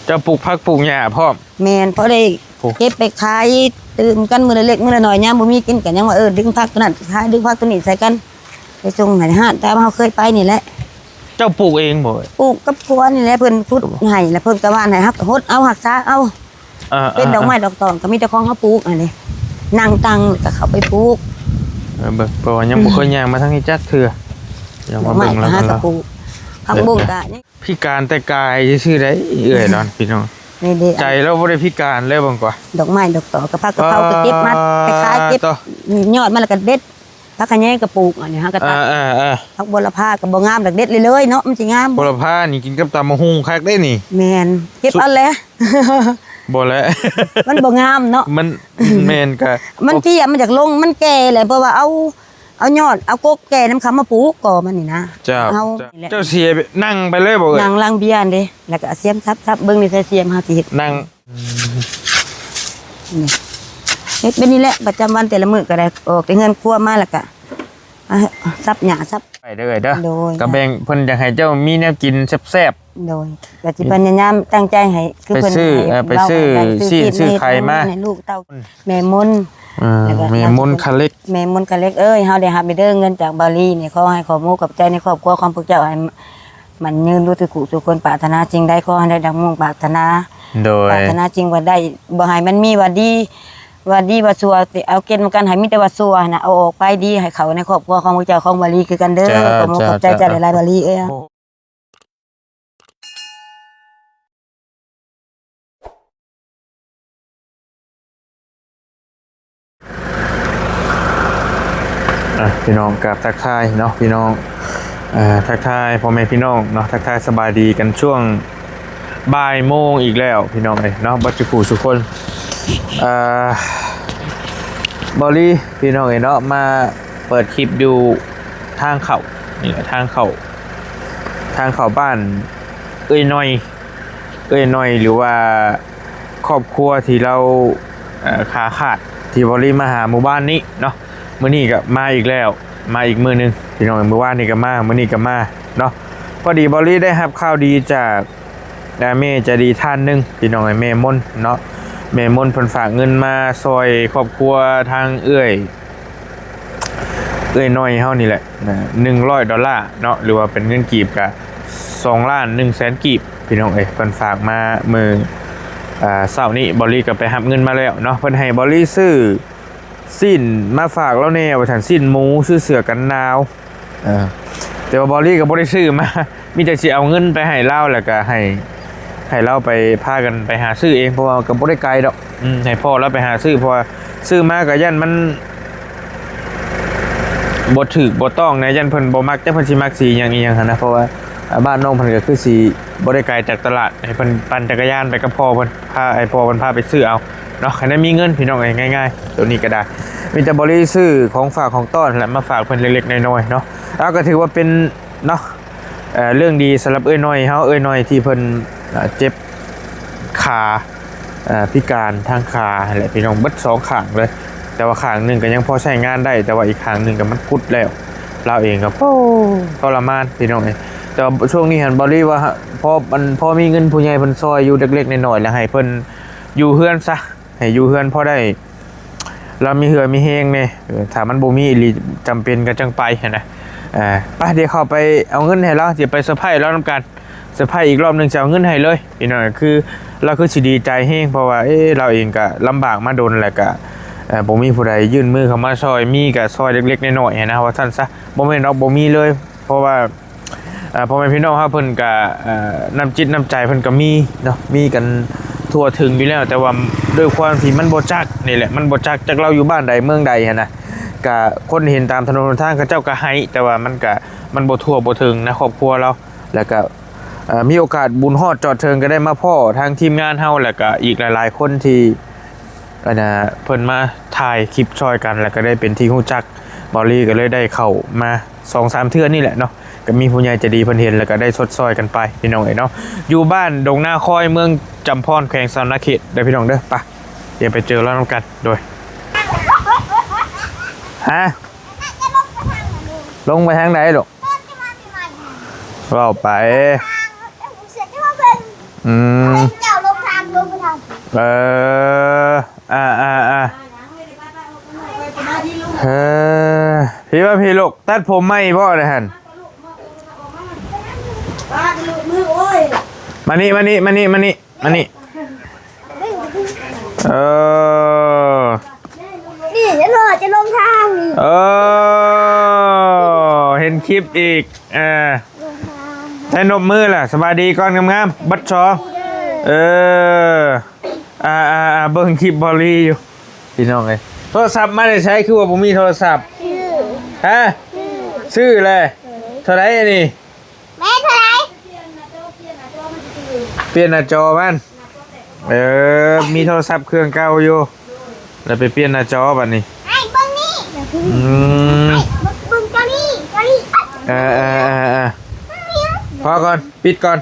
ເຈົ້າປູກຜັກປູກຫຍ້າພ້ອມ? ແມ່ນ ພໍໄດ້ ໂອ້ ເກັບໄປຂາຍຕື່ມກັນມື້ລະເລັກມື້ລະໜ້ອຍ ຍາມບໍ່ມີກິນກໍຍັງວ່າ ເອີ ດຶງຜັກໂຕນັ້ນຂາຍ ດຶງຜັກໂຕນີ້ໃສ່ກັນ ໄປສົ່ງໃຫ້ຮ້ານຕາມເຮົາເຄີຍໄປນີ້ແຫຼະ. ເຈົ້າປູກເອງບໍ່? ປູກກັບຄົວນີ້ແຫຼະ ເພິ່ນຂຸດໃຫ້ ແລ້ວເພິ່ນກໍຫວ່ານໃຫ້ ເຮົາກໍຫົດເອົາ ຮັກສາເອົາ. ເອີ ເປັນດອກໄມ້ດອກຕອງກໍມີແຕ່ຂອງເຮົາປູກຫັ້ນເດ ນັ່ງຕັງກໍເຂົ້າໄປປູກ. ເອີ ເບິ່ງ ເພາະວ່າຍັງບໍ່ເຄີຍຍ່າງມາທາງນີ້ຈັກເທື່ອ ດອກໄມ້ກໍຫາກໍປູກ ຜັກບົ້ງກໍ ພິການແຕ່ກາຍຊື່ໆ ໄດ໋ເອື້ອຍເນາະ ພີ່ນ້ອງ ໃຈລາວບໍ່ໄດ້ພິການເລີຍ ເບິ່ງກວ່າ ດອກໄມ້ດອກຕອງກັບຜັກກະເພົາກໍເກັບມາ ໄປຂາຍ ເກັບຍອດມັນແລ້ວກໍເດັດ ຜັກຂະແຍງກໍປູກ ອັນນີ້ເຮົາກໍຕັດ ເອີ ເອີ ເອີ ຜັກບົວລະພາກໍບໍ່ງາມ ດອກເດັດເລີຍໆ ເນາະ ມັນຊິງາມບໍ່? ບົວລະພານີ້ກິນກັບຕຳບັກຫຸ່ງຄັກເດ້ນີ້ ແມ່ນ ເກັບເອົາແຫຼະ ບໍ່ແຫຼະ ມັນບໍ່ງາມເນາະ ມັນ ແມ່ນ ກະ ມັນເພຍ ມັນຢາກລົງ ມັນແກ່ແຫຼະ ເພາະວ່າເອົາ ເອົາຍອດ ເອົາກົກແກ່ນຳເຂົາມາປູກກໍມັນນີ້ນະ ເຈົ້າ ເຮົາ ເຈົ້າ ເຈົ້າເສຍ ນັ່ງໄປເລີຍບໍ່ເອື້ອຍ? ນັ່ງຫຼັງເບຍຫັ້ນເດ້ ແລ້ວກໍເອົາສຽມສັບໆ ເບິ່ງນີ້ໃສ່ສຽມ ເຮົາຊິເຮັດ ນັ່ງ ນີ້ ເຮັດແບບນີ້ແຫຼະ ປະຈຳວັນແຕ່ລະມື້ກໍໄດ້ ອອກແຕ່ເຮືອນຄົວມາແລ້ວກໍ ອາ ສັບຫຍ້າສັບ ໄປເດີ ເດີ ໂດຍ ກໍແບ່ງ ເພິ່ນຢາກໃຫ້ເຈົ້າມີແນວກິນແຊບໆ ໂດຍ ກໍຊິພະຍາຍາມຕັ້ງໃຈໃຫ້ ຄືເພິ່ນ ໄປຊື້ ເອີ ໄປຊື້ຊີ້ນຊື້ໄຂ່ມາໃຫ້ລູກເຕົ້າ ແມ່ມົນ ເອີ ແມ່ມົນຄາເລັກ ແມ່ມົນຄາເລັກເອີຍ ເຮົາໄດ້ຮັບແລ້ວເດີ ເງິນຈາກບາວລີນີ້ ຂໍໃຫ້ຂອບມຸກຂອບໃຈໃນຄອບຄົວຂອງພວກເຈົ້າ ໃຫ້ໝັ້ນຍືນ ທຸກຜູ້ທຸກຄົນ ປາດຖະໜາສິ່ງໃດ ຂໍໃຫ້ໄດ້ດັ່ງມຸ່ງປາດຖະໜາ ໂດຍ ປາດຖະໜາສິ່ງໃດ ບໍ່ໃຫ້ມັນມີວ່າດີ ວ່າດີວ່າຊົ່ວ ເອົາເກັບນຳກັນ ໃຫ້ມີແຕ່ວ່າຊົ່ວຫັ້ນນະ ເອົາອອກໄປ ດີໃຫ້ເຂົ້າໃນຄອບຄົວຂອງພວກເຈົ້າ ຂອງບາວລີຄືກັນເດີ ເຈົ້າ ຂອບມຸກຂອບໃຈເຈົ້າ ເຈົ້າ ເຈົ້າ ຫຼາຍໆ ບາວລີເອີຍ. ອ່ະ ພີ່ນ້ອງ ກາບທັກທາຍເນາະ ພີ່ນ້ອງ ເອີ ທັກທາຍພໍ່ແມ່ພີ່ນ້ອງເນາະ ທັກທາຍສະບາຍດີກັນຊ່ວງບ່າຍໂມງອີກແລ້ວ ພີ່ນ້ອງເອີຍເນາະ ເບິດສູ່ຜູ້ສູ່ຄົນ ເອີ ບາວລີ ພີ່ນ້ອງເອີຍເນາະ ມາເປີດຄລິບຢູ່ທາງເຂົ້າ ນີ້ແຫຼະ ທາງເຂົ້າ ທາງເຂົ້າບ້ານເອື້ອຍໜ້ອຍ ເອື້ອຍໜ້ອຍ ຫຼືວ່າຄອບຄົວທີ່ລາວ ເອີ ຂາຂາດ ທີ່ບາວລີມາຫາມື້ວານນີ້ເນາະ ມື້ນີ້ກໍມາອີກແລ້ວ ມາອີກມື້ໜຶ່ງ ພີ່ນ້ອງ ມື້ວານນີ້ກໍມາ ມື້ນີ້ກໍມາເນາະ ພໍດີບາວລີໄດ້ຮັບຂ່າວດີຈາກ ແມ່ໃຈດີທ່ານໜຶ່ງ ພີ່ນ້ອງເອີຍ ແມ່ມົນເນາະ ແມ່ມົນເພິ່ນຝາກເງິນມາຊ່ອຍຄອບຄົວທາງເອື້ອຍ ເອື້ອຍນ້ອຍເຮົານີ້ແຫຼະ ນະ ໜຶ່ງຮ້ອຍດອນລາເນາະ ຫຼືວ່າເປັນເງິນກີບກະສອງລ້ານໜຶ່ງແສນກີບ ພີ່ນ້ອງເອີຍ ເພິ່ນຝາກມາມື້ ເອີ ເຊົ້ານີ້ ບອລລີກໍໄປຮັບເງິນມາແລ້ວເນາະ ເພິ່ນໃຫ້ບອລລີຊື້ຊີ້ນມາຝາກລາວແດ່ວ່າຊັ້ນ ຊີ້ນໝູ ຊື້ເສື້ອກັນໜາວ ເອີ ແຕ່ວ່າບອລລີກໍບໍ່ໄດ້ຊື້ມາ ມີແຕ່ຊິເອົາເງິນໄປໃຫ້ລາວ ແລ້ວກໍໃຫ້ ໃຫ້ລາວໄປ ພາກັນໄປຫາຊື້ເອງ ເພາະວ່າກໍບໍ່ໄດ້ໄກດອກ ອືມ ໃຫ້ພໍ່ລາວໄປຫາຊື້ ເພາະວ່າຊື້ມາກໍຢ້ານມັນບໍ່ຖືກບໍ່ຕ້ອງແດ່ ຢ້ານເພິ່ນບໍ່ມັກ ຈັກເພິ່ນຊິມັກສີຫຍັງອີ່ຫຍັງຫັ້ນນະ ເພາະວ່າ ອາ ບ້ານນ້ອງເພິ່ນກໍຄືຊິບໍ່ໄດ້ໄກຈາກຕະຫຼາດ ໃຫ້ເພິ່ນປັ່ນຈັກກະຍານໄປກັບພໍ່ເພິ່ນ ພາ ໃຫ້ພໍ່ເພິ່ນພາໄປຊື້ເອົາເນາະ ຄັນໄດ້ມີເງິນ ພີ່ນ້ອງເອີຍ ງ່າຍໆ ໂຕນີ້ກໍໄດ້ ມີແຕ່ບໍລີຊື້ຂອງຝາກຂອງຕ້ອນແຫຼະ ມາຝາກເພິ່ນເລັກໆນ້ອຍໆເນາະ ເອົາ ກໍຖືວ່າເປັນເນາະ ເອີ ເລື່ອງດີສຳລັບເອື້ອຍນ້ອຍເຮົາ ເອື້ອຍນ້ອຍທີ່ເພິ່ນ ເອີ ເຈັບຂາ ເອີ ພິການທາງຂາຫັ້ນແຫຼະ ພີ່ນ້ອງ ເບິດສອງຂ້າງເລີຍ ແຕ່ວ່າຂ້າງໜຶ່ງກໍຍັງພໍໃຊ້ງານໄດ້ ແຕ່ວ່າອີກຂ້າງໜຶ່ງກໍມັນກຸດແລ້ວ ລາວເອງກໍ ໂອ້ ທໍລະມານ ພີ່ນ້ອງເອີຍ ແຕ່ວ່າຊ່ວງນີ້ຫັ້ນ ບໍລີວ່າ ພໍ ມັນ ພໍມີເງິນຜູ້ໃຫຍ່ເພິ່ນຊ່ອຍຢູ່ເລັກໆນ້ອຍໆ ແລ້ວໃຫ້ເພິ່ນຢູ່ເຮືອນຊະ ໃຫ້ຢູ່ເຮືອນພໍໄດ້ ລາວມີເຫື່ອມີແຮງແດ່ ເອີ ຖ້າມັນບໍ່ມີອີ່ຫຼີ ຈຳເປັນກໍຈັ່ງໄປຫັ້ນນະ ເອີ ໄປ ດຽວເຂົ້າໄປເອົາເງິນໃຫ້ລາວ ຊິໄປເຊີໄພລາວນຳກັນ ເຊີໄພອີກລອບໜຶ່ງ ຊິເອົາເງິນໃຫ້ເລີຍ ພີ່ນ້ອງ ຄືລາວຄືຊິດີໃຈແຮງ ເພາະວ່າ ເອ ລາວເອງກໍລຳບາກມາດົນ ແລ້ວກໍ ເອີ ບໍ່ມີຜູ້ໃດຍື່ນມືເຂົ້າມາຊ່ອຍ ມີກໍຊ່ອຍເລັກໆນ້ອຍໆຫັ້ນນະ ວ່າຊັ້ນຊະ ບໍ່ແມ່ນດອກ ບໍ່ມີເລີຍ ເພາະວ່າ ເອີ ພໍ່ແມ່ພີ່ນ້ອງເຮົາເພິ່ນກະ ເອີ ນ້ຳຈິດນ້ຳໃຈເພິ່ນກະມີເນາະ ມີກັນທົ່ວເຖິງຢູ່ແລ້ວ ແຕ່ວ່າດ້ວຍຄວາມທີ່ມັນບໍ່ຈັກນີ້ແຫຼະ ມັນບໍ່ຈັກ ຈັກລາວຢູ່ບ້ານໃດເມືອງໃດຫັ້ນນະ ກະຄົນເຫັນຕາມຖະໜົນຫົນທາງເຂົາເຈົ້າກະໃຫ້ ແຕ່ວ່າມັນກະ ມັນບໍ່ທົ່ວບໍ່ເຖິງນະຄອບຄົວລາວ ແລ້ວກະ ເອີ ມີໂອກາດບຸນຮອດຈອດເຖິງ ກະໄດ້ມາພໍ້ທາງທີມງານເຮົາ ແລ້ວກະອີກຫຼາຍໆຄົນທີ່ ອັນນ່າ ເພິ່ນມາຖ່າຍຄລິບຊ່ອຍກັນ ແລ້ວກໍໄດ້ເປັນທີ່ຮູ້ຈັກ ເບົາລີກໍເລີຍໄດ້ເຂົ້າມາສອງສາມເທື່ອນີ້ແຫຼະເນາະ ກໍມີຜູ້ໃຫຍ່ໃຈດີເພິ່ນເຫັນ ແລ້ວກໍໄດ້ຊົດຊ່ອຍກັນໄປ ພີ່ນ້ອງເອີຍເນາະ ຢູ່ບ້ານດົງນາຄອຍ ເມືອງຈຳພອນ ແຂວງສະຫວັນນະເຂດເດີ ພີ່ນ້ອງເດີ ໄປ ດຽວໄປເຈີລາວນຳກັນ ໂດຍ ຮະ ລົງໄປທາງໃດລູກ? ເວົ້າໄປ ອືມ ເອີ ອ່າ ອ່າ ອ່າ ເອີ ພີ່ວ່າພີ່ລູກ ຕັດຜົມໃໝ່ບໍ່ນະຫັ້ນ? ມານີ້ ມານີ້ ມານີ້ ມານີ້ ມານີ້ ເອີ ນີ້ ຈະລໍ ຈະລົງທາງນີ້ ເອີ ເຫັນຄລິບອີກ ເອີ ໃຊ້ນົບມືລະ ສະບາຍດີກ່ອນງາມໆ ບັດສອງ ເອີ ອ່າ ອ່າ ອ່າ ເບິ່ງຄລິບບໍລີຢູ່ ພີ່ນ້ອງເອີຍ. ໂທລະສັບມາແຕ່ໃສ ຄືວ່າບໍ່ມີໂທລະສັບ? ຮະ? ຊື້ແຫຼະ. ເທົ່າໃດອັນນີ້? ແມ່ນເທົ່າໃດ? ປ່ຽນໜ້າຈໍມັນ. ເອີ ມີໂທລະສັບເຄື່ອງເກົ່າຢູ່ ແລ້ວໄປປ່ຽນໜ້າຈໍບັດນີ້. ອ້າຍເບິ່ງນີ້. ອືມ ອ້າຍເບິ່ງ ເບິ່ງເຈົ້ານີ້ ເຈົ້ານີ້. ເອີ ເອີ ເອີ ເອີ ພໍກ່ອນ ປິດກ່ອນ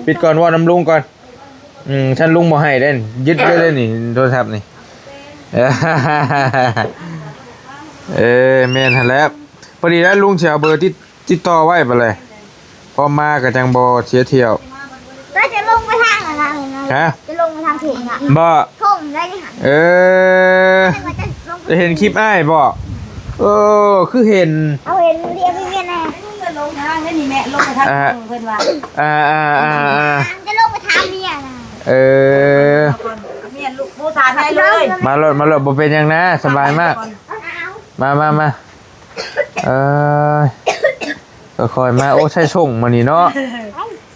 ປິດກ່ອນ ເວົ້ານຳລຸງກ່ອນ. ອືມ ຄັນລຸງບໍ່ໃຫ້ເດ້ ຍຶດເລີຍເດ້ນີ້ ໂທລະສັບນີ້. ເອີ ແມ່ນຫັ້ນແຫຼະ ພໍດີແລ້ວລຸງຊິເອົາເບີຕິດ ຕິດຕໍ່ໄວ້ບັດແຫຼະ ພໍມາກໍຈັ່ງບໍ່ເສຍທ່ຽວ. ກໍຈະລົງໄປທາງນັ້ນນະ. ຮະ? ຈະລົງໄປທາງທົ່ງນະ. ບໍ່? ທົ່ງໄດ້ນີ້ຫະ. ເອີ ຈະເຫັນຄລິບອ້າຍບໍ່? ເອີ ຄືເຫັນ ເອົາເຫັນດຽວໄປເມຍນະ. ລົງທາງໄດ້ນີ້ແມ່ ລົງໄປທາງ ອ່າ ເພິ່ນວ່າ ອ່າ ອ່າ ອ່າ ອ່າ ຈະລົງໄປທາງເມຍນະ. ເອີ ເມຍລູກຜູ້ຊາຍໄດ້ເລີຍ. ມາໂລດ ມາໂລດ ບໍ່ເປັນຫຍັງນະ ສະບາຍມາກ. ມາ ມາ ມາ ເອີຍ ຄ່ອຍໆມາ. ໂອ້ ໃສ່ສົ່ງມື້ນີ້ເນາະ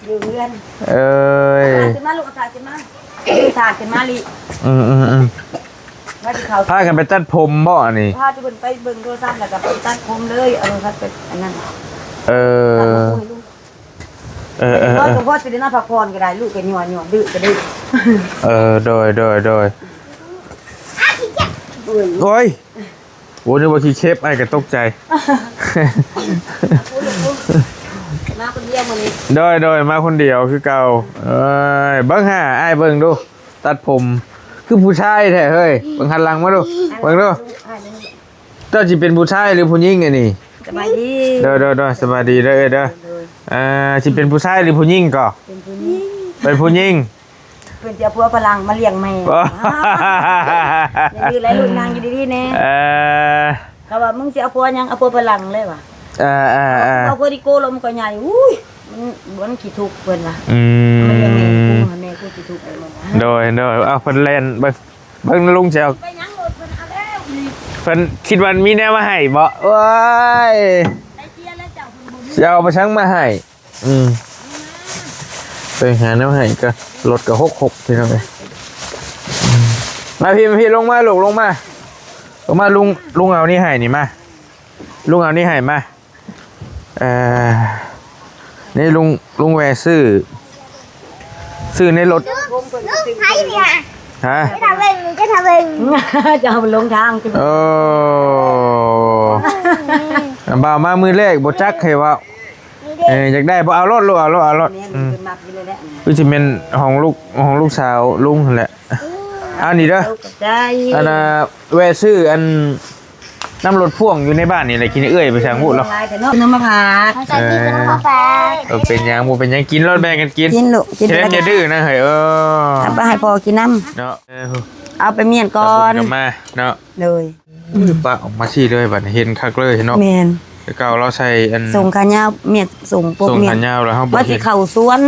ຢູ່ເຮືອນ. ເອີຍ ຂຶ້ນມາລູກ ເອົາສາກຂຶ້ນມາ ສາກຂຶ້ນມາລີ. ອືມໆໆ ວ່າຊິເຂົ້າ ພາກັນໄປຕັດຜົມບໍ່ອັນນີ້? ພາທີ່ເພິ່ນໄປເບິ່ງໂທລະສັບ ແລ້ວກໍໄປຕັດຜົມເລີຍ ເອົາໂທລະສັບໄປອັນນັ້ນ. ເອີ ເອີໆໆ ກໍພໍຊິໄດ້ນອນພັກຜ່ອນກໍໄດ້ ລູກກໍຍົວໆ ດື້ກໍດື້. ເອີ ໂດຍໆໆ ໂອ້ຍ ໂອ້ຍ ໂອ້ ນຶກວ່າຂີ້ເຂັບ ອ້າຍກໍຕົກໃຈ. ມາຄົນດຽວມື້ນີ້. ໂດຍໆ ມາຄົນດຽວຄືເກົ່າ. ເອີຍ ເບິ່ງຫາອ້າຍເບິ່ງດູ ຕັດຜົມຄືຜູ້ຊາຍແທ້ເຮີ້ຍ. ເບິ່ງຫັນຫຼັງມາດູ ເບິ່ງດູ ເຈົ້າຊິເປັນຜູ້ຊາຍຫຼືຜູ້ຍິງອັນນີ້? ສະບາຍດີ. ໂດຍໆໆ ສະບາຍດີເດີເອີຍເດີ. ໂດຍ. ເອີ ຊິເປັນຜູ້ຊາຍຫຼືຜູ້ຍິງກໍ? ເປັນຜູ້ຍິງ. ເປັນຜູ້ຍິງ. ເພິ່ນຊິເອົາຜົວຝຣັ່ງມາລ້ຽງແມ່. ຢ່າດື້ແລະລູກ ນັ່ງຢູ່ດີໆແດ່. ເອີ ເຂົາວ່າ ມຶງຊິເອົາຜົວຫຍັງ? ເອົາຜົວຝຣັ່ງເລີຍວ່າ. ເອີໆໆ ເອົາຜົວທີ່ໂກລົມກໍໃຫຍ່ ອຸ້ຍ ມັນ ມັນຂີ້ທຸກ ເພິ່ນວ່າ. ອືມ ມາລ້ຽງແມ່ກູ ໃຫ້ແມ່ກູຂີ້ທຸກ. ໂດຍໆ ເອົາ ເພິ່ນແລ່ນເບິ່ງ ເບິ່ງລຸງຊິເອົາ ໄປຫຍັງໂລດ ເພິ່ນເອົາແລ້ວນີ້. ເພິ່ນຄິດວ່າມີແນວມາໃຫ້ບໍ? ໂອ້ຍ ໄປເຈຍແລ້ວເຈົ້າ ເພິ່ນບໍ່ມີ ຊິເອົາໄປສັງມາໃຫ້. ອືມ ໄປຫາແນວໃຫ້ກໍ ລົດກໍຫົກຫົກ ພີ່ນ້ອງເອີຍ. ອືມ ມາພີ່ ມາພີ່ ລົງມາລູກ ລົງມາ ລົງມາ ລຸງ ລຸງເອົານີ້ໃຫ້ນີ້ ມາ ລຸງເອົານີ້ໃຫ້ ມາ. ເອີ ນີ້ລຸງ ລຸງແວ່ຊື້ ຊື້ໃນລົດ. ລຸງ ລຸງໃຜນີ້ຫະ? ຮະ? ຈະທາເບິ່ງ ຈະທາເບິ່ງ ຈະເອົາລົງທາງ. ໂອ້ ບ່າວມາມື້ແລກບໍ່ຈັກໃຫ້ເວົ້າ. ເອີ ຢາກໄດ້ບໍ່? ເອົາໂລດລູກ ເອົາໂລດ ເອົາໂລດ. ແມ່ນ ອືມ ເພິ່ນມັກຢູ່ແລ້ວແຫຼະ. ຄືຊິແມ່ນຂອງລູກ ຂອງລູກສາວລຸງຫັ້ນແຫຼະ. ເອົານີ້ເດີ ຂອບໃຈ. ອັນນ່າ ແວ່ຊື້ອັນ ນ້ຳລົດພ່ວງຢູ່ໃນບ້ານນີ້ແຫຼະ ກິນເອື້ອຍໄປສັງພຸ້ນເນາະ. ນ້ຳມະພາດ ເອີ ບໍ່ເປັນຫຍັງ ບໍ່ເປັນຫຍັງ ກິນໂລດ ແບ່ງກັນກິນ. ກິນລູກ ກິນ ແຄ່ຢ່າດື້ນະເຮີ້ຍ. ເອີ ເອົາໄປໃຫ້ພໍ່ກິນນຳເນາະ. ເອີ ເອົາໄປມ້ຽນກ່ອນ ມາເນາະ. ໂດຍ. ປະອອກມາຊີ້ເລີຍ ບັດນີ້ເຫັນຄັກເລີຍເນາະ. ແມ່ນ ແຕ່ເກົ່າລາວໃສ່ອັນ ສົ່ງຂາຍາວ ມ້ຽນ ສົ່ງພວກ ສົ່ງ ມ້ຽນຂາຍາວ ແລ້ວເຮົາບໍ່ ວ່າຊິເຫັນ ເຂົ້າສວນ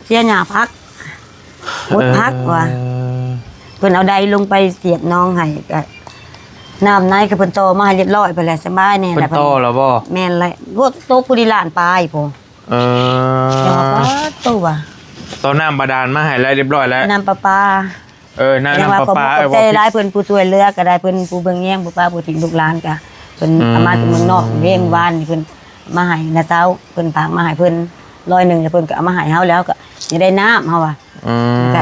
ເສຍຫຍ້າຜັກ ໝົດຜັກວ່າ. ເອີ ເພິ່ນເອົາໄດລົງໄປສຽບໜອງໃຫ້ ກໍນ້ຳໃນກໍເພິ່ນຕໍ່ມາໃຫ້ລຽບຮ້ອຍໄປແລ້ວ ສະບາຍແນ່. ເພິ່ນຕໍ່ແລ້ວບໍ່? ແມ່ນແຫຼະ ໂອ້ ໂຕຜູ້ນີ້ລ້ານປາຍພຸ້ນ. ເອີ ແຕ່ວ່າ ປາດໂຕວ່າ ຕໍ່ນ້ຳບາດານມາໃຫ້ແລ້ວລຽບຮ້ອຍແລ້ວ ນ້ຳປະປາ. ເອີ ນ້ຳ ນ້ຳປະປາ. ຂອບໃຈຫຼາຍ ເພິ່ນຜູ້ຊ່ວຍເຫຼືອກໍໄດ້ ເພິ່ນຜູ້ເບິ່ງແຍງ ຜູ້ປ້າຜູ້ຖິ້ມລູກຫຼານກໍ ເພິ່ນ ອືມ ເອົາມາຈາກເມືອງນອກເດ້ ມື້ວານນີ້ເພິ່ນມາໃຫ້ນະເຈົ້າ ເພິ່ນຝາກມາໃຫ້ເພິ່ນຮ້ອຍໜຶ່ງ ແລ້ວເພິ່ນກໍເອົາມາໃຫ້ເຮົາ ແລ້ວກໍຊິໄດ້ນ້ຳເຮົາວ່າ. ອືມ ກໍ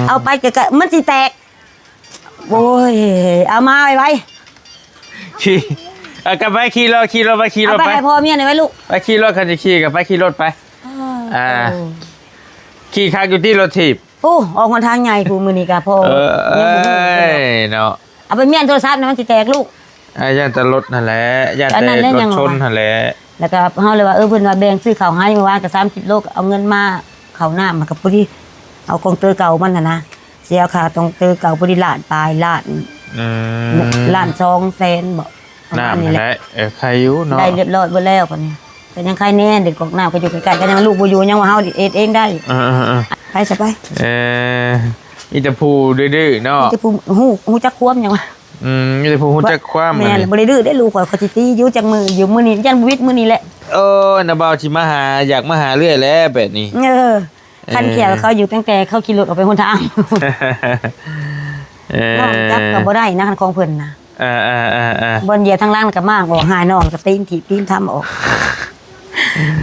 ເອົາໄປກໍ ມັນຊິແຕກ. ໂອ້ຍ ເອົາມາໄວໆ ຂີ່ ເອົາກັບໄປ ຂີ່ລົດ ຂີ່ລົດໄປ ຂີ່ລົດໄປ ເອົາໄປໃຫ້ພໍ່ເມຍໜ່ອຍໄວ້ລູກ ໄປຂີ່ລົດ ຄັນຊິຂີ່ກໍໄປຂີ່ລົດໄປ. ເອີ ອ່າ ໂອ້ ຂີ່ຄັກຢູ່ຕິລົດຖີບ. ໂອ້ ອອກຫົນທາງໃຫຍ່ຜູ້ມື້ນີ້ກະພໍ. ເອີ ເອີຍເນາະ ເອົາໄປມ້ຽນໂທລະສັບນະ ມັນຊິແຕກລູກ. ອ່າ ຢ້ານແຕ່ລົດຫັ້ນແຫຼະ ຢ້ານແຕ່ລົດຊົນຫັ້ນແຫຼະ. ແລ້ວກໍເຮົາເລີຍວ່າ ເອີ ເພິ່ນວ່າແບ່ງຊື້ເຂົ້າໃຫ້ ມື້ວານກໍສາມສິບໂລ ກໍເອົາເງິນມາເຂົ້ານ້ຳ ມັນກໍພໍດີ ເອົາຂອງເຕີເກົ່າມັນຫັ້ນນະ. ເສຍຄ່າຕ້ອງເຕີເກົ່າ ພໍດີລ້ານປາຍ ລ້ານ ອືມ ລ້ານສອງແສນບໍ ປະມານນີ້ແຫຼະ. ນັ້ນແຫຼະ ເອີ ໄຄຢູ່ເນາະ ໄດ້ຮຽບຮ້ອຍເບິດແລ້ວບັດນີ້ ກໍຍັງໄຄແດ່ ເດັກກອກນ້ຳກໍຢູ່ໃກ້ໆ ກໍຍັງລູກບໍ່ຢູ່ ຍັງວ່າເຮົາເຮັດເອງໄດ້. ເອີໆໆ ໄປຊະໄປ. ເອີ ມີແຕ່ຜູ້ດື້ໆເນາະ ມີແຕ່ຜູ້ຮູ້ ຮູ້ຈັກຄວາມ ຍັງວ່າ ອືມ ມີແຕ່ຜູ້ຮູ້ຈັກຄວາມ. ແມ່ນ ອັນນີ້ ບໍ່ໄດ້ດື້ເດ້ລູກຂ້ອຍ ຂ້ອຍຊິຕີຢູ່ຈັກມື້ ຢູ່ມື້ນີ້ ຢ້ານບໍ່ວິດມື້ນີ້ແຫຼະ. ໂອ້ຍ ນ້າບ່າວຊິມາຫາ ຢາກມາຫາເລື້ອຍແຫຼະແບບນີ້. ເອີ ຄັນຂຽວເຂົາຢູ່ຕັ້ງແຕ່ເຂົາຂີ່ລົດອອກໄປຫົນທາງ ເອີ ນ້ອງຈັບກໍບໍ່ໄດ້ນະ ຄັນຂອງເພິ່ນນະ. ເອີໆໆໆ ບ່ອນຢຽບທາງຫຼັງກໍມ້າງອອກ ຫາຍນ້ອງກໍຕີນຖີບຕີນທຳອອກ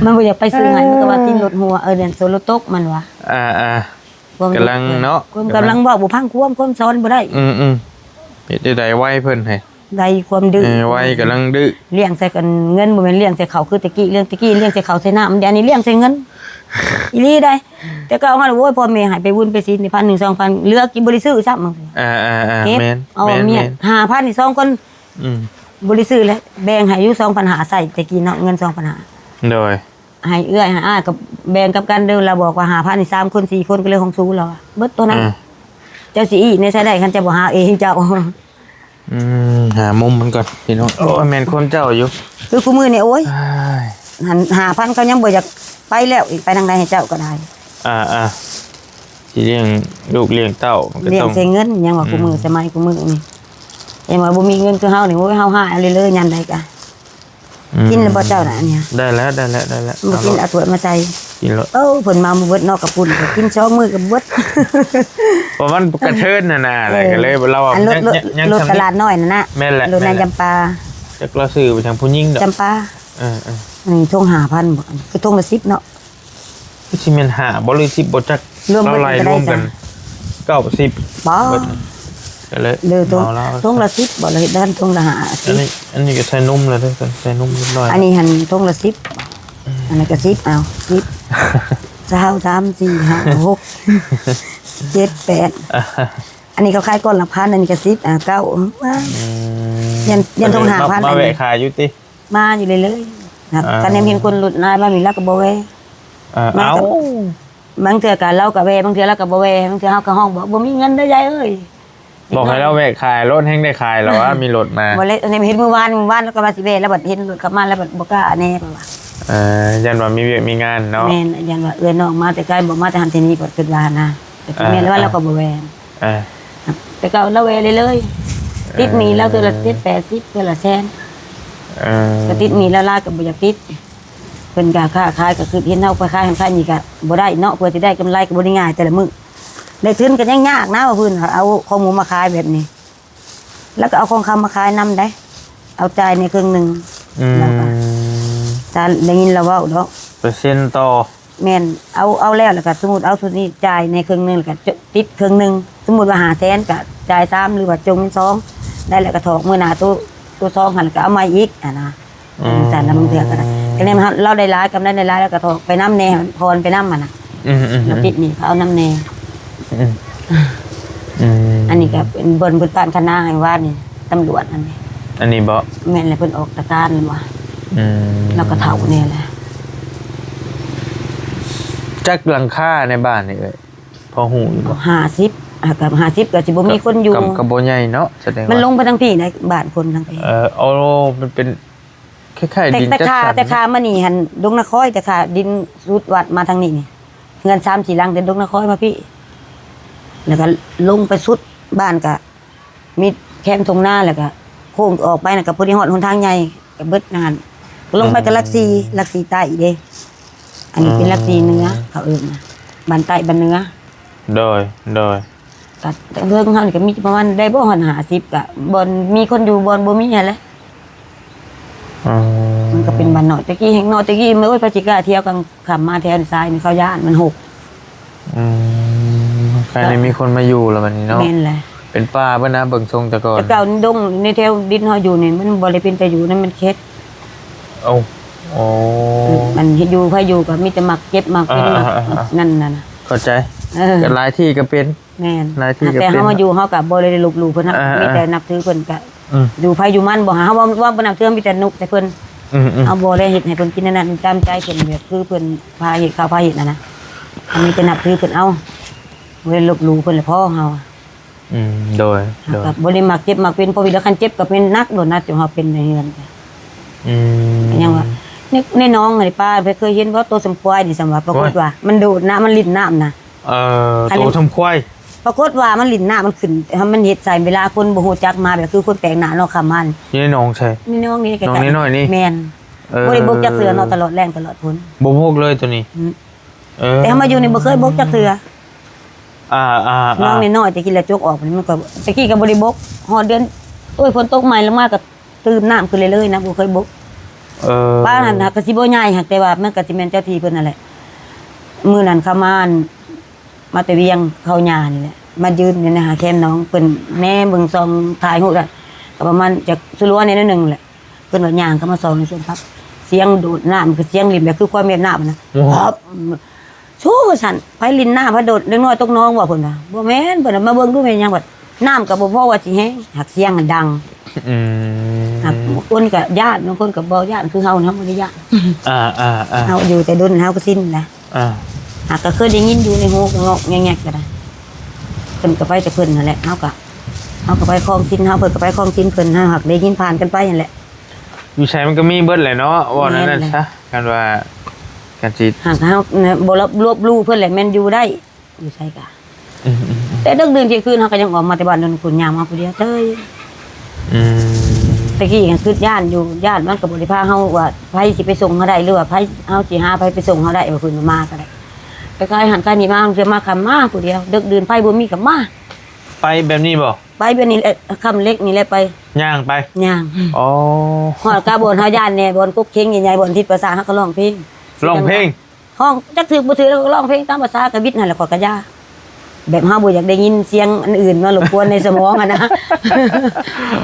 ມັນບໍ່ຢາກໄປຊື້ໃຫ້ ມັນກໍວ່າຕີນລົດຮົ່ວ ເອີ ນັ້ນໂຊນລົດຕົກ ມັນວ່າ. ອ່າໆ ຄວາມ ກຳລັງເນາະ ຄວາມ ກຳລັງ ກຳລັງເວົ້າບໍ່ຟັງຄວາມ ຄວາມສອນບໍ່ໄດ້. ອືມໆ ເຮັດຈັ່ງໃດໄວເພິ່ນໃຫ້ ໄວຄວາມດື້ ເອີ ໄວ ກຳລັງດື້. ລ້ຽງໃສ່ກັນ ເງິນບໍ່ແມ່ນລ້ຽງໃສ່ເຂົ້າຄືແຕ່ກີ້ ເລື່ອງແຕ່ກີ້ລ້ຽງໃສ່ເຂົ້າໃສ່ນ້ຳ ດຽວນີ້ລ້ຽງໃສ່ເງິນ ອີ່ຫຼີໃດ໋. ແຕ່ເກົ່າເຮົາ ໂອ້ຍ ພໍ່ແມ່ໃຫ້ໄປວຸນໄປສິນນີ້ ພັນໜຶ່ງ ສອງພັນ ເຫຼືອກິນບໍ່ໄດ້ຊື້ຊ້ຳ. ອ່າໆໆ ເກັບ ແມ່ນ ເອົາ ແມ່ນ ເມຍ ແມ່ນ ຫ້າພັນນີ້ສອງຄົນ. ອືມ ບໍ່ໄດ້ຊື້ແລ້ວ ແບ່ງໃຫ້ຢູ່ ສອງພັນຫ້າ ໃຊ້ແຕ່ກີ້ເນາະ ເງິນສອງພັນຫ້າ. ໂດຍ ໃຫ້ເອື້ອຍໃຫ້ອ້າຍກໍແບ່ງກັບກັນເດີ້ ລາວບອກວ່າ ຫ້າພັນ ນີ້ ສາມຄົນ ສີ່ຄົນ ກໍເລີຍຂອງສູ ລາວວ່າ ເບິດໂຕນັ້ນ. ອ່າ ເຈົ້າຊິອີ້ແນວໃດ ຄັນເຈົ້າບໍ່ຫາເອງເຈົ້າ. ອືມ ຫາມຸມມັນກ່ອນພີ່ນ້ອງ. ໂອ້ຍ ແມ່ນຄວາມເຈົ້າຢູ່ ຄືຄູ່ມື້ນີ້ ໂອ້ຍ ອ້າຍ ຫັ້ນ ຫ້າພັນ ເຂົາຍັງບໍ່ຢາກໄປແລ້ວອີກ ໄປທາງໃດໃຫ້ເຈົ້າກໍໄດ້. ອ່າໆ ຊິລ້ຽງລູກລ້ຽງເຕົ້າ ມັນກໍຕ້ອງ ລ້ຽງໃສ່ເງິນ ຍັງວ່າ ອືມ ຄູ່ມື້ ສະໄໝຄູ່ມື້ນີ້ ຍັງວ່າບໍ່ມີເງິນຄືເຮົານີ້ ໂອ້ຍ ເຮົາຫາຍເອົາເລີຍໆ ຍາມໃດກະ. ອືມ ກິນແລ້ວບໍ່ເຈົ້ານະ ອັນເນີ້ຍ? ໄດ້ແລ້ວ ໄດ້ແລ້ວ ໄດ້ແລ້ວ. ບໍ່ກິນ ເອົາຖ້ວຍມາໃສ່ ກິນໂລດ. ໂອ້ ເພິ່ນເມົາໝົດເນາະ ກະປຸ້ນ ກໍກິນສອງມື້ກໍເບິດ ເພາະມັນກະເທີນຫັ້ນນະ. ເອີ ແລ້ວກໍເລີຍ ລາວວ່າ ອັນລົດ ລົດ ລົດຕະຫຼາດນ້ອຍຫັ້ນນະ ແມ່ນແຫຼະ ລົດໃນຈຳປາ ຈັກລາວຊື້ໄປທາງຜູ້ຍິງດອກ ຈຳປາ. ເອີໆ ອັນນີ້ຖົງຫ້າພັນບໍ ຄືຖົງລະສິບເນາະ. ຄືຊິແມ່ນຫ້າບໍ ຫຼື ສິບບໍຈັກ ລວມເບິດ ລາວໄລ່ລວມກັນ ເກົ້າສິບ ບໍ່ ເບິດ ກໍເລີຍເໝົາລາວ ຖົງລະສິບບໍ ລະເຮັດໄດ້ຖົງລະຫ້າສິບ. ອັນນີ້ ອັນນີ້ກໍໃສ່ນົມແລ້ວເດີ້ ໃສ່ນົມຮຽບຮ້ອຍ. ອັນນີ້ຫັ້ນຖົງລະສິບ ອືມ ອັນນັ້ນກໍສິບ ເອົາ ສິບ ຊາວ ສາມ ສີ່ ຫ້າ ຫົກ ເຈັດ ແປດ ອັນນີ້ເຂົາຂາຍກ້ອນລະພັນ ອັນນີ້ກໍສິບ ອ່າ ເກົ້າ ອືມ ຢ້ານ ຢ້ານຖົງຫ້າພັນ ມາແວະຂາຍຢູ່ຕິ? ມາຢູ່ເລື້ອຍໆ ອ່າ ຄັນແນມເຫັນຄົນລົດຫຼາຍມານີ້ລາວກໍບໍ່ແວ່. ເອີ ມາ ເອົ້າ ບາງເທື່ອກໍລາວກໍແວ່ ບາງເທື່ອລາວກໍບໍ່ແວ່ ບາງເທື່ອເຮົາກໍຮ້ອງບອກ ບໍ່ມີເງິນເດີ້ຍາຍເອີຍ. ບອກໃຫ້ລາວແວ່ຂາຍ ລົດແຮ່ງໄດ້ຂາຍແລ້ວວ່າ ມີລົດມາ. ບໍ່ແລ້ວ ເຫັນມື້ວານ ວານລາວກໍວ່າຊິແວ່ ແລ້ວບັດເຫັນລົດເຂົ້າມາ ແລ້ວບັດບໍ່ກ້າແນ່ ເພາະວ່າ ເອີ ຢ້ານວ່າມີວຽກມີງານເນາະ. ແມ່ນ ຢ້ານວ່າເອື້ອຍນ້ອງມາແຕ່ໄກ ບໍ່ມາແຕ່ຫັ້ນແຕ່ນີ້ ກໍຄິດວ່ານະ ກໍຊິແມ່ນ ອ່າ ແລ້ວວ່າ ອ່າ ລາວກໍບໍ່ແວ່. ອ່າ ແຕ່ເກົ່າລາວແວ່ເລື້ອຍໆ ຕິດໜີ້ລາວເທື່ອລະເຈັດແປດສິບ ເທື່ອລະແສນ. ເອີ ກໍຕິດໜີ້ລາວຫຼາຍກໍບໍ່ຢາກຕິດ. ເພິ່ນກໍຄ້າຂາຍ ກໍຄືເຫັນເຮົາໄປຂາຍຫັ້ນຂາຍນີ້ກໍບໍ່ໄດ້ເນາະ ເພື່ອຊິໄດ້ກຳໄລກໍບໍ່ໄດ້ງ່າຍແຕ່ລະມື້ ໄດ້ທຶນກໍຍັງຍາກນະ ວ່າເພິ່ນເອົາຂອງໝູມາຂາຍແບບນີ້ ແລ້ວກໍເອົາຂອງເຂົາມາຂາຍນຳໄດ໋ ເອົາຈ່າຍໃນເຄິ່ງໜຶ່ງ. ອືມ ແລ້ວກໍ ຕາມໄດ້ຍິນລາວເວົ້າດອກ ເປີເຊັນຕໍ່. ແມ່ນ ເອົາ ເອົາແລ້ວ ແລ້ວກໍສົມມຸດເອົາຊຸດນີ້ຈ່າຍໃນເຄິ່ງໜຶ່ງ ແລ້ວກໍຕິດເຄິ່ງໜຶ່ງ ສົມມຸດວ່າຫ້າແສນ ກໍຈ່າຍສາມ ຫຼືວ່າຈົ່ງເງິນສອງ ໄດ້ແລ້ວກໍຖອກມື້ໜ້າໂຕ ໂຕສອງຫັ້ນ ແລ້ວກໍເອົາໃໝ່ອີກຫັ້ນນະ. ອືມ ຈັ່ງຊັ້ນລະ ບາງເທື່ອກໍໄດ້ ກໍແນມເຮົາ ລາວໄດ້ຫຼາຍ ກຳໄລໄດ້ຫຼາຍ ແລ້ວກໍຖອກໄປນຳແດ່ ຜ່ອນໄປນຳຫັ້ນນະ. ອືມໆໆ ແລ້ວຕິດໜີ້ເຂົານຳແດ່. ອືມ ອືມ ອັນນີ້ກໍເປັນບ່ອນເພິ່ນປານຄະນາໃຫ້ວານນີ້ ຕຳຫຼວດຫັ້ນເດ. ອັນນີ້ບໍ? ແມ່ນແຫຼະ ເພິ່ນອອກຕະການວ່າ. ອືມ ລາວກໍເຖົ້າແດ່ແຫຼະ. ຈັກຫຼັງຄາໃນບ້ານນີ້ເອີຍ ພໍຮູ້ຢູ່ບໍ? ຫ້າສິບ ຫາກະຫ້າສິບກໍຊິບໍ່ມີຄົນຢູ່ ກໍ ກໍບໍ່ໃຫຍ່ເນາະ ສະແດງວ່າ ມັນລົງໄປທາງພີ້ໃດ໋ ບ້ານຄົນທາງພີ້. ເອີ ໂອ້ ມັນເປັນ ຄ້າຍໆ ແຕ່ ດິນ ແຕ່ ຈັດສັນ ແຕ່ຂ້າມານີ້ຫັ້ນ ດົງນາຄອຍ ແຕ່ຂ້າດິນສຸດວັດມາທາງນີ້ນີ້ ເຮືອນສາມສີ່ຫຼັງແຕ່ດົງນາຄອຍມາພີ້ ແລ້ວກໍລົງໄປສຸດບ້ານ ກໍມີແຄມທົ່ງນາ ແລ້ວກໍໂຄ້ງອອກໄປນັ້ນ ກໍພໍດີຮອດຫົນທາງໃຫຍ່ ກໍເບິດນັ້ນ ກໍລົງໄປກໍຫຼັກສີ່ ຫຼັກສີ່ໃຕ້ເດ້. ອັນນີ້ເປັນຫຼັກສີ່ເໜືອ ເຂົາເອີ້ນນະ ບ້ານໃຕ້ບ້ານເໜືອ. ໂດຍ ໂດຍ ກໍເທິງເຮົານີ້ກໍມີປະມານໄດ້ບໍ່ຮອດຫ້າສິບ ກໍບ່ອນມີຄົນຢູ່ ບ່ອນບໍ່ມີຫັ້ນແຫຼະ. ອໍ ມັນກໍເປັນບ້ານນ້ອຍ ແຕ່ກີ້ແຮ່ງນ້ອຍ ແຕ່ກີ້ ໂອ້ຍ ໃຜຊິກ້າທ່ຽວກາງຄ່ຳມາແຖວນີ້ ຊາຍນີ້ເຂົາຢ້ານ ມັນຮົກ. ອືມ ໃຄໄດ້ມີຄົນມາຢູ່ແລ້ວບັດນີ້ເນາະ. ແມ່ນແຫຼະ ເປັນປ່າເບິດນະ ເບິ່ງຊົງແຕ່ກ່ອນ ແຕ່ເກົ່າດົງໃນແຖວດິນເຮົາຢູ່ນີ້ ມັນບໍ່ໄດ້ເປັນຕາຢູ່ນະ ມັນເຂດ. ໂອ້ ໂອ້ ມັນຢູ່ ໃຜຢູ່ກໍມີແຕ່ໝາກເຈັບໝາກເປັນ ອ່າໆໆໆ ນັ້ນນະ ເຂົ້າໃຈ. ເອີ ກໍຫຼາຍທີ່ກໍເປັນ ແມ່ນ ຫຼາຍທີ່ກໍເປັນ ແຕ່ເຮົາມາຢູ່ ເຮົາກໍບໍ່ໄດ້ລົບຫຼູ່ເພິ່ນ ເຮົາ ອ່າໆ ມີແຕ່ນັບຖືເພິ່ນ ກໍ ອືມ ຢູ່ໃຜຢູ່ມັນ ບໍ່ ເຮົາວ່າ ວ່າບໍ່ນັບຖື ມີແຕ່ນຸກໃສ່ເພິ່ນ. ອືມໆ ເຮົາບໍ່ໄດ້ເຮັດໃຫ້ເພິ່ນກິນອັນນັ້ນ ຕາມໃຈເພິ່ນ ແບບຄືເພິ່ນພາເຮັດ ເຂົາພາເຮັດຫັ້ນນະ ເຮົາມີແຕ່ນັບຖືເພິ່ນເອົາ. ບໍ່ໄດ້ລົບຫຼູ່ເພິ່ນລະພໍເຮົາ. ອືມ ໂດຍ ເຮົາກໍບໍ່ໄດ້ມັກເຈັບມັກເປັນ ເພາະວ່າຄັນເຈັບກໍເປັນໜັກໂດນນະ ຈົນເຮົາເປັນໃນເຮືອນ. ອືມ ຍັງວ່າ ໃນ ໃນໜອງນີ້ ປ້າເຄີຍເຫັນບໍ່ ໂຕສ່ຳຄວາຍນີ້ ສ່ຳວ່າ ປາກົດວ່າມັນໂດດນະ ມັນຫຼິ້ນນ້ຳນະ. ເອີ ໂຕສ່ຳຄວາຍ ປາກົດວ່າມັນຫຼິ້ນນ້ຳ ມັນຂຶ້ນ ມັນເຮັດໃສ່ເວລາຄົນບໍ່ຮູ້ຈັກມາ ແບບຄືຄົນແປກໜ້າເນາະ ເຂົ້າມາ ຢູ່ໃນໜອງໃສ? ໃນໜອງນີ້ ໜອງນ້ອຍໆນີ້. ແມ່ນ. ເອີ ບໍ່ໄດ້ບົກຈັກເທື່ອເນາະ ຕະຫຼອດແລງຕະຫຼອດຝົນ ບໍ່ບົກເລີຍໂຕນີ້. ອືມ. ເອີ ແຕ່ເຮົາມາຢູ່ນີ້ບໍ່ເຄີຍບົກຈັກເທື່ອ. ອ່າໆໆ ນ້ອງນ້ອຍໆ ແຕ່ກີ້ລະຈົກອອກ ມັນກໍ ແຕ່ກີ້ກໍບໍ່ໄດ້ບົກ ຮອດເດືອນ ໂອ້ຍ ຝົນຕົກໃໝ່ລົງມາກໍຕື່ມນ້ຳຂຶ້ນເລື້ອຍໆນະ ບໍ່ເຄີຍບົກ. ເອີ ປານນັ້ນຫາກກໍຊິບໍ່ໃຫຍ່ ຫາກແຕ່ວ່າມັນກໍຊິແມ່ນເຈົ້າທີ່ເພິ່ນນັ້ນແຫຼະ. ມື້ນັ້ນເຂົາມາ ມາແຕ່ວຽງ ເຂົາຍ່ານີ້ແຫຼະ ມາຢືນຢູ່ໃນຫາແຄມໜອງ ເພິ່ນແນມເບິ່ງສ່ອງຖ່າຍຮູບ ກໍປະມານຈັກສະລັວແດ່ໜ້ອຍໜຶ່ງແຫຼະ. ເພິ່ນວ່າຍ່າງເຂົ້າມາສ່ອງໃນສວນຜັກ ສຽງໂດດນ້ຳ ຄືສຽງຫຼິ້ນແບບຄືຄວາມແມ່ນນ້ຳນະ. ໂອ້ ໂອ້ ວ່າຊັ້ນ ໃຜຫຼິ້ນນ້ຳ ໃຜໂດດ ເດັກນ້ອຍຕົກໜອງບໍ່ ເພິ່ນວ່າ. ບໍ່ແມ່ນ ເພິ່ນວ່າ ມາເບິ່ງດູແມ່ນຫຍັງ ວ່ານ້ຳກໍບໍ່ພໍວ່າຊິແຮງ ຫາກສຽງຫັ້ນດັງ. ອືມ ຫາກບາງຄົນກໍຢ້ານ ບາງຄົນກໍບໍ່ຢ້ານ ຄືເຮົານີ້ ເຮົາບໍ່ໄດ້ຢ້ານ. ອ່າໆໆ ເຮົາຢູ່ແຕ່ດົນ ເຮົາກໍຊິນແຫຼະ. ອ່າ ຫາກກໍເຄີຍໄດ້ຍິນຢູ່ໃນຫູ ງອກແງກໆ ກໍໄດ້ ເພິ່ນກໍໄປແຕ່ເພິ່ນຫັ້ນແຫຼະ ເຮົາກໍ ເຮົາກໍໄປຄອງສິນເຮົາ ເພິ່ນກໍໄປຄອງສິນເພິ່ນ ເຮົາຫາກໄດ້ຍິນຜ່ານກັນໄປຫັ້ນແຫຼະ. ຢູ່ໃສມັນກໍມີເບິດແຫຼະເນາະ ເວົ້າແນວນັ້ນຊະ. ຄັນວ່າ ຄັນຊິ ຫາກເຮົາບໍ່ລົບຫຼູ່ເພິ່ນແຫຼະ ແມ່ນຢູ່ໄດ້ ຢູ່ໃສກະ. ອືມໆໆ ແຕ່ດຶກດື່ນທ່ຽງຄືນ ເຮົາກໍຍັງອອກມາແຕ່ບ້ານດົນຄຸນ ຍ່າງມາຜູ້ດຽວເຊີຍ. ອືມ ແຕ່ກີ້ກໍຄິດຢ້ານຢູ່ ຢ້ານມັນກໍບໍ່ໄດ້ພາເຮົາ ວ່າໃຜຊິໄປສົ່ງເຮົາໄດ້ ຫຼືວ່າໃຜ ເຮົາຊິຫາໃຜໄປສົ່ງເຮົາໄດ້ ວ່າເພິ່ນມາກໍໄດ້. ໄປຂາຍຫັ້ນຂາຍນີ້ມາ ບາງເທື່ອມາຄ່ຳມາຜູ້ດຽວ ດຶກດື່ນ ໃຜບໍ່ມີກໍມາ. ໄປແບບນີ້ບໍ່? ໄປແບບນີ້ແຫຼະ ຄ່ຳເລັກນີ້ແຫຼະ ໄປ ຍ່າງໄປ ຍ່າງ. ອໍ ຮອດກະບ່ອນເຮົາຢ້ານແດ່ ບ່ອນກົກເຄັງໃຫຍ່ໆ ບ່ອນທິດປາສາດ ເຮົາກໍຮ້ອງເພງ ຮ້ອງເພງ ຮ້ອງຈັກຖືກບໍ່ຖືກ ແລ້ວກໍຮ້ອງເພງຕາມພາສາ ກໍວິດຫັ້ນແຫຼະ ຂ້ອຍກໍຢ່າ ແບບເຮົາບໍ່ຢາກໄດ້ຍິນສຽງອັນອື່ນມາລົບກວນໃນສະໝອງຫັ້ນນະ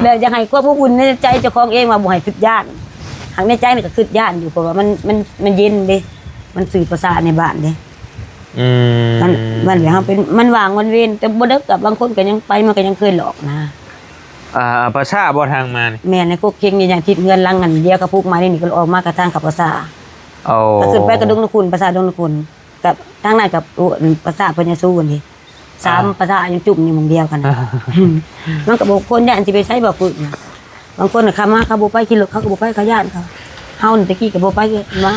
ແບບຢາກໃຫ້ຄວາມອົບອຸ່ນໃນໃຈເຈົ້າຂອງເອງ ວ່າບໍ່ໃຫ້ຄິດຢ້ານ. ຫາກໃນໃຈນີ້ກໍຄິດຢ້ານຢູ່ ເພາະວ່າມັນ ມັນ ມັນເຢັນເດ້ ມັນສື່ພາສາໃນບ້ານເດ້. ອືມ ມັນ ມັນເຮົາເປັນ ມັນຫວ່າງວັນເວນ ແຕ່ບໍ່ເດິກ ກັບບາງຄົນກໍຍັງໄປ ມັນກໍຍັງເຄີຍຫຼອກນະ. ອ່າ ປາສາດບໍ່ທາງມານີ້? ແມ່ນ ໃນກົກເຄັງນີ້ ຍັງຕິດເຮືອນຫຼັງອັນດຽວກັບປູກໄມ້ນີ້ ກໍອອກມາກະທາງເຂົ້າປາສາດ. ໂອ້ ກໍຂຶ້ນໄປກະດົງນະຄຸນ ປາສາດດົງນະຄຸນ ກະທາງນັ້ນກະ ໂອ້ ປາສາດພະຍາຊູນີ້ ສາມ ອ່າ ປາສາດຍັງຈຸ້ມຢູ່ໝ່ອງດຽວກັນນະ. ມັນກໍບໍ່ ຄົນຢ້ານຊິໄປໃສບໍ່ ປຶກນະ. ບາງຄົນນະ ເຂົາມາເຂົາບໍ່ໄປ ຂີ່ລົດເຂົາກໍບໍ່ໄປ ເຂົາຢ້ານເຂົາ. ເຮົານີ້ແຕ່ກີ້ກໍບໍ່ໄປ ມາ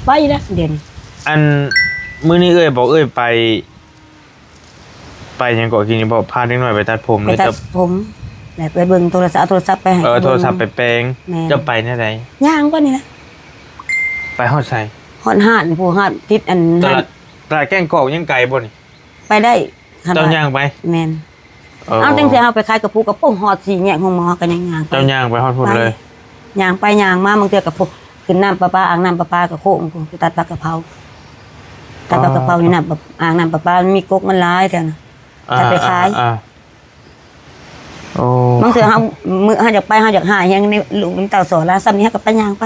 ໄປແລ້ວດຽວນີ້. ອັນ ມື້ນີ້ເອື້ອຍບອກເອື້ອຍໄປ ໄປຫຍັງເກາະ ກີ້ນີ້ ບໍ່ ພາເດັກນ້ອຍໄປຕັດຜົມ ໄປຕັດຜົມ ແລ້ວໄປເບິ່ງໂທລະສັບ ເອົາໂທລະສັບໄປໃຫ້ ເອີ ເບິ່ງ ໂທລະສັບໄປແປງ. ແມ່ນ. ເຈົ້າໄປແນວໃດ? ຍ່າງໄປນີ້ແຫຼະ. ໄປຮອດໃສ? ຮອດຮ້ານ ຜູ້ຮ້ານຕິດອັນ ຕະຫຼາດ ຕະຫຼາດແກ້ງກອກຍັງໄກບໍ່ນີ້? ໄປໄດ້. ເຈົ້າຍ່າງໄປ? ແມ່ນ. ເອີ ເອົາ ຈັ່ງຊີ້ເຮົາໄປຂາຍກະປຸກ ກະປຸກຮອດສີ່ແຍກໂຮງໝໍ ເຮົາກໍຍັງຍ່າງໄປ. ເຈົ້າຍ່າງໄປຮອດພຸ້ນເລີຍ? ຍ່າງໄປຍ່າງມາ ບາງເທື່ອກະພຸ້ນ ຂຶ້ນນ້ຳປະປາ ອ່າງນ້ຳປະປາກະໂຄ້ງພຸ້ນ ໄປຕັດຜັກກະເພົາ ຕັດຜັກກະເພົາຢູ່ນ້ຳປະ ອ່າງນ້ຳປະປາ ມັນມີກົກມັນຫຼາຍແຖວນັ້ນ ຕັດໄປຂາຍ. ອ່າໆໆ ໂອ້ ບາງເທື່ອເຮົາ ມື້ເຮົາຢາກໄປ ເຮົາຢາກຫາຫຍັງໃນລູກນຳເຕົ້າສອນລະ ສ່ຳນີ້ເຮົາກໍໄປຍ່າງໄປ.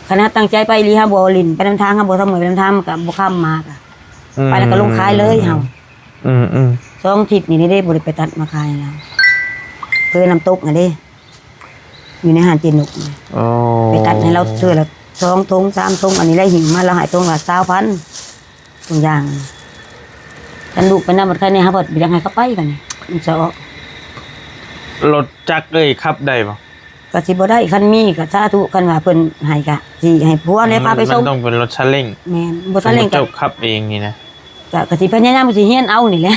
ຄັນເຮົາຕັ້ງໃຈໄປອີ່ຫຼີ ເຮົາບໍ່ຫຼິ້ນໄປນຳທາງ ເຮົາບໍ່ສະເໝີໄປນຳທາງ ມັນກໍບໍ່ຄ່ຳມາກະ ອືມ ໄປແລ້ວກໍລົງຂາຍເລີຍເຮົາ. ອືມໆ ສອງທິດນີ້ເດ້ ບໍ່ໄດ້ໄປຕັດມາຂາຍໃຫ້ລາວ ເພື່ອນ້ຳຕົກຫັ້ນເດ້ ຢູ່ໃນຮ້ານເຈນົກ. ໂອ້ ໄປຕັດໃຫ້ລາວເທື່ອລະສອງຖົງສາມຖົງ ອັນນີ້ລະຫິ້ວມາ ລາວໃຫ້ຖົງລະຊາວພັນ ທຸກຢ່າງ. ຄັນລູກໄປນຳ ບັດຄັນນີ້ເຮົາບໍ່ຢາກໃຫ້ເຂົາໄປ ບັດນີ້ມັນສະອອກ. ລົດຈັກເອີຍ ຂັບໄດ້ບໍ່? ກໍຊິບໍ່ໄດ້ ຄັນມີກໍສາທຸ ຄັນວ່າເພິ່ນໃຫ້ກໍຊິໃຫ້ຜົວແຫຼະພາໄປສົ່ງ. ມັນຕ້ອງເປັນລົດຊາເລັ້ງ. ແມ່ນ ບໍ່ຊາເລັ້ງກໍ ເຈົ້າຂັບເອງນີ້ນະ. ກໍ ກໍຊິພະຍາຍາມຊິຮຽນເອົານີ້ແຫຼະ.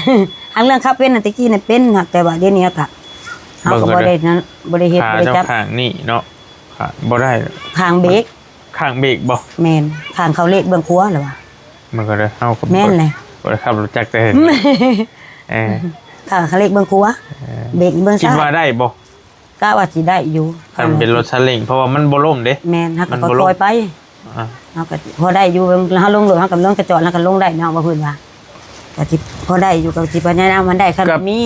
ຫາກເລື່ອງຂັບເປັນນະ ແຕ່ກີ້ນະເປັນ ຫາກແຕ່ວ່າດຽວນີ້ກໍ ເຮົາກໍບໍ່ໄດ້ນັ້ນ ບໍ່ໄດ້ເຮັດ ບໍ່ໄດ້ຈັບ. ຂ້າງນີ້ເນາະ ຂ້າງ ບໍ່ໄດ້ ຂ້າງເບກ ຂ້າງເບກບໍ່? ແມ່ນ ຂ້າງເຂົ້າເລກເບື້ອງຂວາລະວ່າ. ມັນກໍໄດ້ ເຮົາກໍ ແມ່ນແຫຼະ ບໍ່ໄດ້ຂັບລົດຈັກແຕ່ເຫັນ. ເອີ ຂ້າງເຂົ້າເລກເບື້ອງຂວາ ເອີ ເບກເບື້ອງຊ້າຍ. ຄິດວ່າໄດ້ບໍ່? ກະວ່າຊິໄດ້ຢູ່ ຄັນເປັນລົດຊາເລັ້ງ ເພາະວ່າມັນບໍ່ລົ້ມເດ້. ແມ່ນ ເຮົາກໍຄ່ອຍໆໄປ. ອ່າ ເຮົາກໍພໍໄດ້ຢູ່ ເຮົາລົງລົດ ເຮົາກໍລົງຈະຈອດ ເຮົາກໍລົງໄດ້ເນາະ ວ່າເພິ່ນວ່າ ກໍຊິພໍໄດ້ຢູ່ ກໍຊິພະຍາຍາມມັນໄດ້ ຄັນມີ.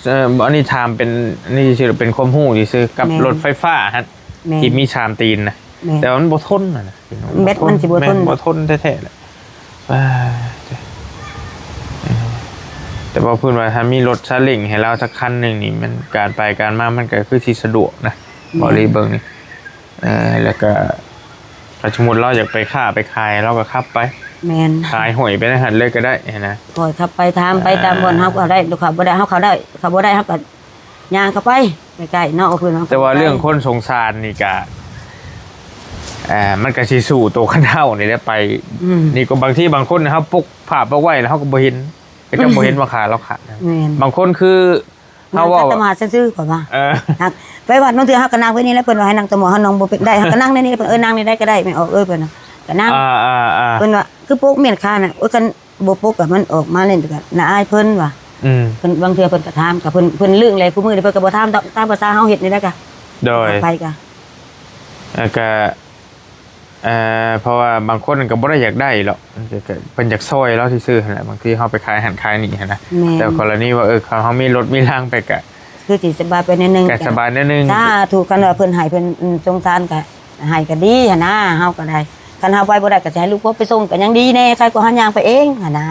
ເອີ ອັນນີ້ຖາມເປັນ ອັນນີ້ຊື່ເປັນຄວາມຮູ້ຊື່ໆ ກັບ ແມ່ນ ລົດໄຟຟ້າຫັ້ນ ແມ່ນ ທີ່ມີສາມຕີນນະ. ແມ່ນ ແຕ່ວ່າມັນບໍ່ທົນນະ ແບັດມັນຊິບໍ່ທົນ ແມ່ນ ບໍ່ທົນແທ້ໆແຫຼະ. ອ່າ ແຕ່ວ່າເພິ່ນວ່າຖ້າມີລົດຊາເລັ້ງໃຫ້ລາວສັກຄັນໜຶ່ງນີ້ ມັນການໄປການມາມັນກໍຄືຊິສະດວກນະ. ແມ່ນ ເວົ້າລີເບິ່ງນີ້ ເອີ ແລ້ວກໍ ຖ້າສົມມຸດລາວຢາກໄປຄ້າໄປຂາຍ ລາວກໍຂັບໄປ. ແມ່ນ ຂາຍຫ້ອຍໄປໃນຫັ້ນເລີຍກໍໄດ້ຫັ້ນນະ. ຂ້ອຍຂັບໄປຖາມໄປຕາມບ່ອນ ອ່າ ເຮົາກໍໄດ້ ລູກຄ້າບໍ່ໄດ້ ເຮົາເຂົ້າໄດ້ ເຂົາບໍ່ໄດ້ ເຮົາກໍຍ່າງເຂົ້າໄປໃກ້ໆເນາະ ເພິ່ນວ່າ ແຕ່ວ່າເລື່ອງຄົນສົງສານນີ້ກະ ເອີ ມັນກະຊິສູ້ໂຕຄັນເຮົານີ້ແຫຼະໄປ. ອືມ ນີ້ກໍບາງທີບາງຄົນເຮົາປົກຜ້າປົກໄວ້ແລ້ວເຮົາກໍບໍ່ເຫັນ ກໍຈະບໍ່ເຫັນວ່າຂາລາວຂາດນະ. ແມ່ນ ບາງຄົນຄື ເຮົາເວົ້າ ເຮົາເວົ້າ ຕະໝາດຊື່ໆ ເພິ່ນວ່າ ເອີ ຫາກໄປວັດບາງເທື່ອເຮົາກໍນັ່ງໄປນີ້ແຫຼະ ເພິ່ນວ່າໃຫ້ນັ່ງຕະໝາດ ເຮົານັ່ງບໍ່ເປັນໄດ້ ເຮົາກໍນັ່ງໃນນີ້ ເພິ່ນ ເອີ ນັ່ງນີ້ໄດ້ກໍໄດ້ ແມ່ອອກເອີຍ ເພິ່ນວ່າ ກໍນັ່ງ ອ່າໆໆ ເພິ່ນວ່າ ຄືປົກແມ່ນຂານະ ໂອ້ຍ ຄັນບໍ່ປົກກໍມັນອອກມາເລີຍ ກໍໜ້າອາຍເພິ່ນວ່າ. ອືມ ເພິ່ນ ບາງເທື່ອເພິ່ນກໍຖາມ ກໍເພິ່ນ ເພິ່ນລຶ້ງແຫຼະ ຄູ່ມື້ນີ້ເພິ່ນກໍບໍ່ຖາມ ຕາມ ຕາມພາສາເຮົາເຮັດນີ້ແຫຼະ ກໍ ໂດຍ ໄປກໍ ແລ້ວກໍ ເອີ ເພາະວ່າບາງຄົນກໍບໍ່ໄດ້ຢາກໄດ້ຫຼອກ ເພິ່ນຢາກຊ່ອຍລາວຊື່ໆຫັ້ນແຫຼະ ບາງທີເຮົາໄປຂາຍຫັ້ນຂາຍນີ້ຫັ້ນນະ. ແມ່ນ ແຕ່ກໍລະນີວ່າ ເອີ ຄັນເຮົາມີລົດມີລາງໄປກະ ຄືຊິສະບາຍໄປໜ້ອຍໜຶ່ງ ກະສະບາຍໜ້ອຍໜຶ່ງ. ສາທຸ ຄັນວ່າເພິ່ນໃຫ້ ເພິ່ນ ອືມ ສົງສານກະໃຫ້ກໍດີຫັ້ນນະ ເຮົາກໍໄດ້ ຄັນເຮົາໄປບໍ່ໄດ້ກໍຊິໃຫ້ລູກຜົວໄປສົ່ງກໍຍັງດີແດ່ ໃຄກວ່າເຮົາຍ່າງໄປເອງຫັ້ນນະ.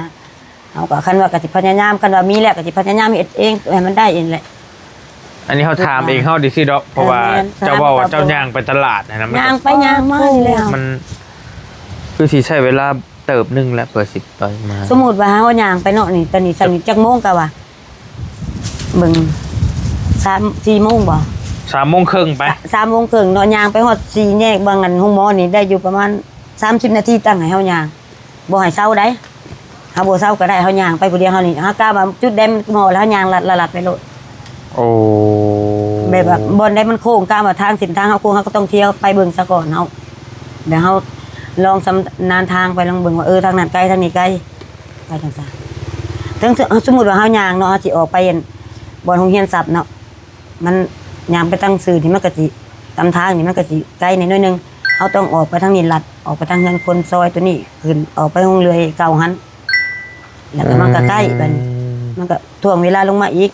ເຮົາກໍ ຄັນວ່າກໍຊິພະຍາຍາມ ຄັນວ່າມີແລ້ວກໍຊິພະຍາຍາມເຮັດເອງໃຫ້ມັນໄດ້ເອງແຫຼະ. ອັນນີ້ເຮົາຖາມເອງເຮົາຊື່ໆດອກ ເພາະວ່າ ເອີ ແມ່ນ ເຈົ້າເວົ້າວ່າເຈົ້າຍ່າງໄປຕະຫຼາດຫັ້ນນະ ມັນກໍ ຍ່າງໄປຍ່າງມານີ້ແຫຼະ ມັນຄືຊິໃຊ້ເວລາເຕີບໜຶ່ງແຫຼະ ເພື່ອຊິໄປມາ. ສົມມຸດວ່າເຮົາຍ່າງໄປເນາະ ນີ້ ຕອນນີ້ຊ່ຳນີ້ຈັກໂມງກະວ່າ ເບິ່ງ ສາມ ສີ່ໂມງບໍ່ ສາມໂມງເຄິ່ງໄປ ສາມໂມງເຄິ່ງເນາະ ຍ່າງໄປຮອດສີ່ແຍກບາງອັນໂຮງໝໍນີ້ໄດ້ຢູ່ປະມານສາມສິບນາທີ ຕັ້ງໃຫ້ເຮົາຍ່າງ ບໍ່ໃຫ້ເຊົາໃດ ເຮົາບໍ່ເຊົາກໍໄດ້ ເຮົາຍ່າງໄປຜູ້ດຽວເຮົານີ້ ເຮົາກະວ່າຈຸດໃດມັນເໝາະແລ້ວເຮົາຍ່າງລັດໆໄປໂລດ. ໂອ້ ແບບວ່າບ່ອນໃດມັນໂຄ້ງ ກະວ່າທາງເສັ້ນທາງເຮົາໂຄ້ງ ເຮົາກໍຕ້ອງທ່ຽວໄປເບິ່ງສາກ່ອນ ເຮົາ ແລ້ວເຮົາລອງຊຳນານທາງໄປ ລອງເບິ່ງວ່າ ເອີ ທາງນັ້ນໄກ ທາງນີ້ໄກ ໄປຈັ່ງຊັ້ນ. ເຖິງສົມມຸດວ່າເຮົາຍ່າງເນາະ ເຮົາຊິອອກໄປອັນ ບ່ອນໂຮງຮຽນສັບເນາະ ມັນຍ່າງໄປທາງຊື່ນີ້ ມັນກໍຊິ ຕາມທາງນີ້ມັນກໍຊິໄກແດ່ໜ້ອຍໜຶ່ງ ເຮົາຕ້ອງອອກໄປທາງນີ້ ລັດອອກໄປທາງເຮືອນຄົນ ຊອຍໂຕນີ້ຂຶ້ນ ອອກໄປໂຮງເລື່ອຍເກົ່າຫັ້ນ ແລ້ວກໍມັນກໍໃກ້ ອືມ ບັດນີ້ ມັນກໍຖ່ວງເວລາລົງມາອີກ.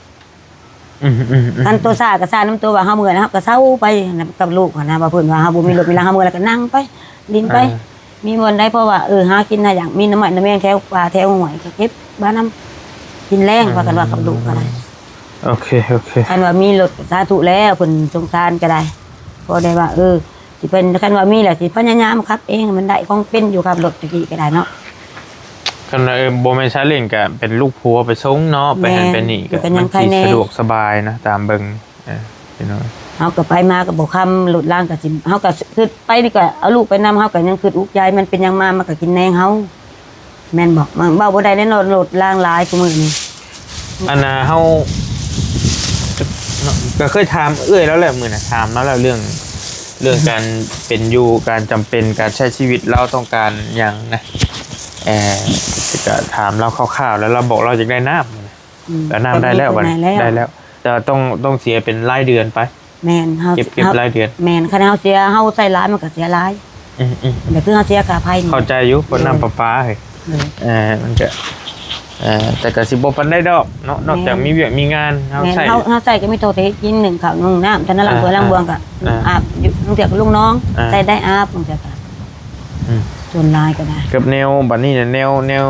ອືມໆໆ ຄັນໂຕຊ້າກໍຊ້ານຳໂຕ ວ່າເຮົາເມື່ອຍແລ້ວ ເຮົາກໍເຊົາໄປນຳກັບລູກຫັ້ນນະ ວ່າເພິ່ນວ່າເຮົາບໍ່ມີລົດມີລາ ເຮົາເມື່ອຍແລ້ວກໍນັ່ງໄປ ຫຼິ້ນໄປ ອ່າ ມີບ່ອນໃດ ເພາະວ່າ ເອີ ຫາກິນຫາຫຍັງ ມີໜໍ່ໄມ້ໜໍ່ແມງແຖວປ່າແຖວຫ້ວຍ ກໍເກັບມານຳ ກິນແລງ ອ່າ ພາກັນວ່າກັບລູກກໍໄດ້. ໂອເຄ ໂອເຄ ຄັນວ່າມີລົດສາທຸແລ້ວ ເພິ່ນສົງສານກໍໄດ້ ພໍໄດ້ວ່າ ເອີ ຊິເປັນ ຄັນວ່າມີແລ້ວຊິພະຍາຍາມຂັບເອງໃຫ້ມັນໄດ້ ຂອງເປັນຢູ່ ຂັບລົດຕະກີ້ກໍໄດ້ເນາະ. ຄັນວ່າ ເອີ ບໍ່ແມ່ນຊາເລັງກໍເປັນລູກຜົວໄປສົ່ງເນາະ ໄປຫັ້ນ ແມ່ນ ໄປນີ້ກໍ ກໍຍັງໄຄແນ່ ມັນຊິສະດວກສະບາຍນະ ຕາມເບິ່ງ ເອີ ພີ່ນ້ອງ ເຮົາກໍໄປມາກໍບໍ່ຄ່ຳ ລົດລາງກໍຊິ ເຮົາກໍຄຶດໄປນີ້ກໍເອົາລູກໄປນຳ ເຮົາກໍຍັງຄຶດອຸກໃຈ ມັນເປັນຫຍັງມາ ມັນກໍກິນແນງເຮົາ. ແມ່ນບໍ່? ມັນເວົ້າບໍ່ໄດ້ແນ່ນອນ ລົດລາງຫຼາຍຊຸມື້ນີ້. ອັນນ່າ ເຮົາ ເນາະ ກໍເຄີຍຖາມເອື້ອຍລາວແລ້ວ ມື້ນະ ຖາມລາວແລ້ວ ເລື່ອງ ເລື່ອງການເປັນຢູ່ ການຈຳເປັນ ການໃຊ້ຊີວິດ ລາວຕ້ອງການຫຍັງນະ. ເອີ ກໍຖາມລາວຄ່າວໆ ແລ້ວລາວບອກລາວຢາກໄດ້ນ້ຳ ອືມ ແລ້ວນ້ຳໄດ້ແລ້ວ ບັດນີ້ໄດ້ແລ້ວ ແຕ່ຕ້ອງ ຕ້ອງເສຍເປັນລາຍເດືອນໄປ. ແມ່ນ ເຮົາ ເກັບ ເກັບລາຍເດືອນ. ແມ່ນ ຄັນເຮົາເສຍ ເຮົາໃຊ້ຫຼາຍ ມັນກໍເສຍຫຼາຍ. ອືມໆ ແບບຄືເຮົາເສຍຄ່າໄຟນີ້ ເຂົ້າໃຈຢູ່ ເພາະ ໂດຍ ນ້ຳປະປາເຮີ້ຍ. ໂດຍ ເອີ ມັນກໍ ເອີ ແຕ່ກໍຊິບໍ່ປານໃດດອກເນາະ ແມ່ນ ນອກຈາກມີວຽກມີງານເຮົາ ແມ່ນ ໃຊ້ ເຮົາ ເຮົາໃຊ້ກໍມີແຕ່ເຮັດກິນ ໜຶ້ງເຂົ້າ ໜຶ້ງນ້ຳ ເທົ່ານັ້ນລະ. ອ່າ ເວລາ ອ່າ ບາງເທື່ອກໍ ອ່າ ອາບຢູ່ ບາງເທື່ອກໍລູກນ້ອງ ອ່າ ໃຊ້ໄດ້ອາບ ບາງເທື່ອກໍ ອືມ ສ່ວນຫຼາຍກໍໄດ້ ກັບແນວບັດນີ້ນະ ແນວ ແນວ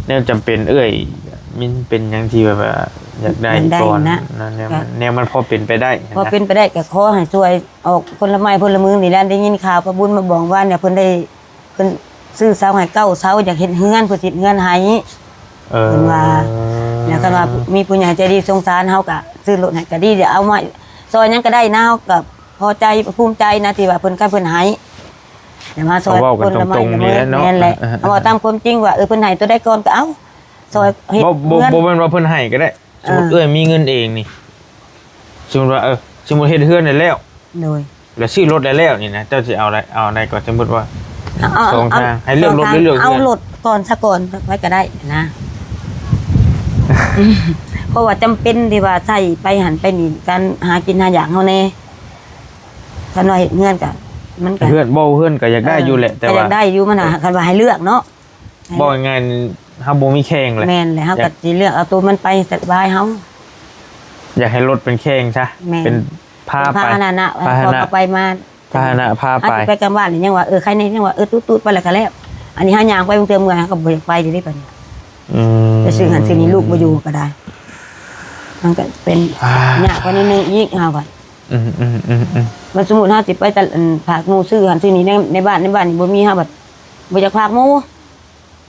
ແນວຈຳເປັນເອື້ອຍ ມັນເປັນຫຍັງທີ່ແບບວ່າຢາກໄດ້ ຢາກໄດ້ກ່ອນນະ ນະ ແນວມັນ ກໍ ແນວມັນພໍເປັນໄປໄດ້ ພໍເປັນໄປໄດ້ກໍຂໍໃຫ້ຊ່ວຍ ອອກຄົນລະໄມ້ຄົນລະມືນີ້ແຫຼະ ໄດ້ຍິນຂ່າວປ້າບຸນມາບອກວ່ານີ້ ເພິ່ນໄດ້ ເພິ່ນຊື້ເສົາໃຫ້ເກົ້າເສົາ ຢາກເຮັດເຮືອນ ເພິ່ນຊິເຮັດເຮືອນໃຫ້ ເອີ ເພິ່ນວ່າ. ແລ້ວຄັນວ່າມີຜູ້ໃຫຍ່ໃຈດີສົງສານ ເຮົາກໍຊື້ລົດໃຫ້ກໍດີ ດຽວເອົາມາຊ່ອຍຫຍັງກໍໄດ້ນະ ເຮົາກໍພໍໃຈພູມໃຈນະ ທີ່ວ່າເພິ່ນ ຄັນເພິ່ນໃຫ້ ແຕ່ມາຊ່ອຍ ເວົ້າກັນ ຄົນລະໄມ້ ຕົງໆນີ້ແຫຼະເນາະ. ແມ່ນແຫຼະ ເວົ້າຕາມຄວາມຈິງວ່າ ເອີ ເພິ່ນໃຫ້ຕົວໃດກ່ອນກໍເອົາ ຊ່ອຍເຮັດ ບໍ່ ບໍ່ ເຮືອນ ບໍ່ແມ່ນວ່າເພິ່ນໃຫ້ກໍໄດ້. ສົມມຸດ ເອີ ເອື້ອຍມີເງິນເອງນີ້ ສົມມຸດວ່າ ເອີ ສົມມຸດເຮັດເຮືອນໄດ້ແລ້ວ ໂດຍ ແລ້ວຊື້ລົດໄດ້ແລ້ວນີ້ນະ ເຈົ້າຊິເອົາໃດ ເອົາໃດກໍ ສົມມຸດວ່າ ເອົາ ສອງ ເອົາ ທາງ ໃຫ້ເລືອກລົດ ສອງທາງ ຫຼືເລືອກເຮືອນ? ເອົາລົດກ່ອນຊະກ່ອນ ໄວ້ກໍໄດ້ນະ ເພາະວ່າຈຳເປັນທີ່ວ່າໃຊ້ໄປຫັ້ນໄປນີ້ ການຫາກິນຫາຢາກເຮົາແດ່. ຄັນວ່າເຮັດເຮືອນກໍ ມັນກໍ ເຮືອນ ບໍ່ ເຮືອນກໍຢາກໄດ້ຢູ່ແຫຼະ ເອີ ແຕ່ວ່າ ກໍຢາກໄດ້ຢູ່ ມັນຫາ ຄັນວ່າໃຫ້ເລືອກເນາະ ເວົ້າງ່າຍໆ ເຮົາບໍ່ມີແຂ່ງແຫຼະ. ແມ່ນແຫຼະ ເຮົາກໍຊິເລືອກເອົາໂຕມັນໄປສະບາຍເຮົາ. ຢາກໃຫ້ລົດເປັນແຂ່ງຊະ ແມ່ນ ເປັນພາໄປ ເປັນພາຫະນະ ພາຫະນະ ເອົາໄປມາ ພາຫະນະພາໄປ. ເຮົາຊິໄປກາງບ້ານນີ້ຍັງວ່າ ເອີ ໃຄແນ່ ຍັງວ່າ ເອີ ຕູດໆ ໄປແລ້ວກໍແລ້ວ. ອັນນີ້ເຮົາຍ່າງໄປບາງເທື່ອເມື່ອຍ ເຮົາກໍບໍ່ຢາກໄປເດ້ບັດນີ້. ອືມ ໄປຊື້ຫັ້ນຊື້ນີ້ ລູກບໍ່ຢູ່ກໍໄດ້ ມັນກໍເປັນ ອ່າ ຍາກກວ່າໜ້ອຍໜຶ່ງອີກ ເຮົາບັດ. ອືມໆໆໆ ບັດສົມມຸດເຮົາຊິໄປຕະ ອັນ ຝາກໝູ່ຊື້ຫັ້ນຊື້ນີ້ ໃນ ໃນບ້ານ ໃນບ້ານນີ້ບໍ່ມີ ເຮົາບັດບໍ່ຢາກຝາກໝູ່.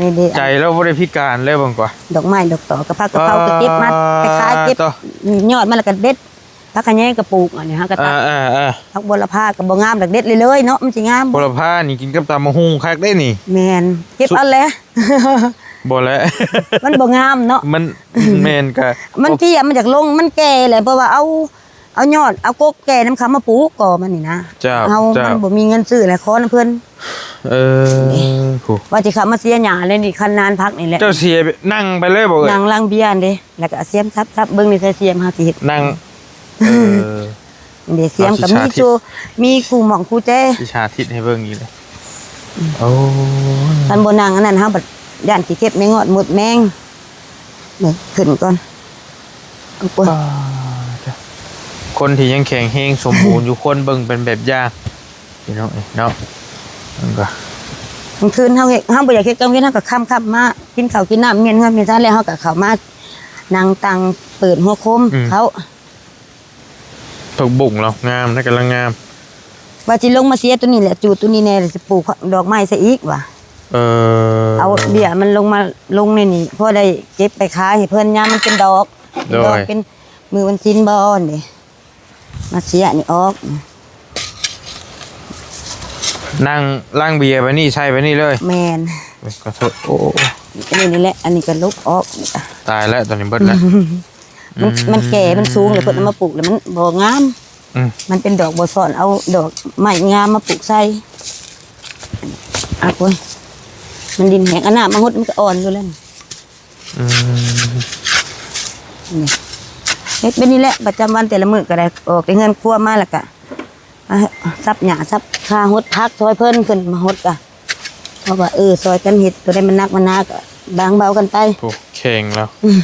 ນີ້ເດ້ ໃຈລາວບໍ່ໄດ້ພິການເລີຍເບິ່ງກວ່າ ດອກໄມ້ດອກຕອກ ກະຜັກກະເພົາກະເກັບມາ ອ່າ ໄປຂາຍ ເກັບ ໂຕ ຍອດມັນລະກະເດັດ ຜັກຂະແຍງກະປູກ ອັນນີ້ເຮົາກະຕັດ ອ່າໆໆ ຜັກບົວລະພາກະບໍ່ງາມ ດອກເດັດເລີຍໆເນາະ ມັນຊິງາມ ບົວລະພານີ້ກິນກັບຕຳບັກຫຸ່ງຄັກເດ້ນີ້ ແມ່ນ ເກັບເອົາແຫຼະ ບໍ່ແຫຼະ ມັນບໍ່ງາມເນາະ ມັນ ແມ່ນ ກະ ມັນເພຽ ມັນຢາກລົງ ມັນແກ່ແຫຼະ ເພາະວ່າເອົາ ເອົາຍອດ ເອົາກົກແກ່ນຳເຂົາມາປູກກໍມັນນີ້ນະ ເຈົ້າ ເຮົາ ເຈົ້າ ມັນບໍ່ມີເງິນຊື້ແຫຼະ ຂໍນຳເພິ່ນ ເອີ ຜູ້ ວ່າຊິເຂົ້າມາເສຍຫຍ້າໃນນີ້ ຄັນນານຜັກນີ້ແຫຼະ ເຈົ້າເສຍ ນັ່ງໄປເລີຍບໍ່ເອີຍ ນັ່ງຫຼັງເບຍຫັ້ນເດ້ ແລ້ວກະສຽມສັບໆ ເບິ່ງນີ້ ໃສ່ສຽມເຮົາຊິເຮັດ ນັ່ງ ເອີ ເດ້ ສຽມກະມີ ເຮົາຊິສາທິດ ໂຊ ມີຄູ່ໝ່ອງຄູ່ແຈ ຊິສາທິດໃຫ້ເບິ່ງອີກເດ້ ອືມ ໂອ້ຍ ຄັນບໍ່ນັ່ງອັນນັ້ນ ເຮົາບັດຢ້ານຊິເຈັບແມງງອດມົດແມງ ນີ້ຂຶ້ນກ່ອນ ໂອ້ຍ ປ້າດ ຄົນທີ່ຍັງແຂງແຮງສົມບູນຢູ່ ຄວນເບິ່ງເປັນແບບຢ່າງ ພີ່ນ້ອງເອີຍເນາະ ມັນກໍ ກາງຄືນເຮົາເຮັດ ເຮົາບໍ່ຢາກເຮັດ ກາງເວັນເຮົາກໍຄ່ຳໆມາກິນເຂົ້າກິນນ້ຳ ມ້ຽນເຮືອນມ້ຽນຊານແລ້ວ ເຮົາກໍເຂົ້າມານັ່ງຕັ່ງເປີດຫົວໂຄມ ອືມ ເຂົ້າ ຜັກບຸ້ງລາວງາມນະ ກຳລັງງາມ ວ່າຊິລົງມາເສຍໂຕນີ້ແຫຼະ ຈູດໂຕນີ້ແດ່ ຊິປູກດອກໄມ້ໃສ່ອີກວ່າ ເອີ ເອົາເບ້ຍມັນລົງມາ ລົງໃນນີ້ ພໍໄດ້ເກັບໄປຂາຍໃຫ້ເພິ່ນ ຍາມມັນເປັນດອກ ໂດຍ ດອກເປັນມື້ວັນສິນບໍ່ນີ້ ມາເສຍນີ້ອອກ ນັ່ງລ້າງເບຍໄປນີ້ ໃສ່ໄປນີ້ເລີຍ ແມ່ນ ໂອ້ຍ ຂໍໂທດ ໂອ້ ອັນນີ້ນີ້ແຫຼະ ອັນນີ້ກໍລົບອອກ ຕາຍແລ້ວ ຕອນນີ້ເບິດແລ້ວ ມັນ ອືມ ມັນແກ່ ມັນສູງແລ້ວ ເພິ່ນເອົາມາປູກແລ້ວມັນບໍ່ງາມ ອືມ ມັນເປັນດອກບໍ່ຊ້ອນ ເອົາດອກໄມ້ງາມມາປູກໃສ່ ອາ ໂອ້ຍ ມັນດິນແຫ້ງ ເອົານ້ຳມາຫົດ ມັນກໍອ່ອນຢູ່ແລ້ວນີ້ ອືມ ນີ້ ເຮັດແບບນີ້ແຫຼະ ປະຈຳວັນແຕ່ລະມື້ກໍໄດ້ ອອກແຕ່ເຮືອນຄົວມາແລ້ວກໍ ອ່າ ສັບຫຍ້າສັບຄາ ຫົດຜັກຊ່ອຍເພິ່ນ ຂຶ້ນມາຫົດກະ ເພາະວ່າ ເອີ ຊ່ອຍກັນເຮັດ ໂຕໃດມັນໜັກມັນໜາກະບາງເບົາກັນໄປ ໂອ້ ແຂງແລ້ວ ອືມ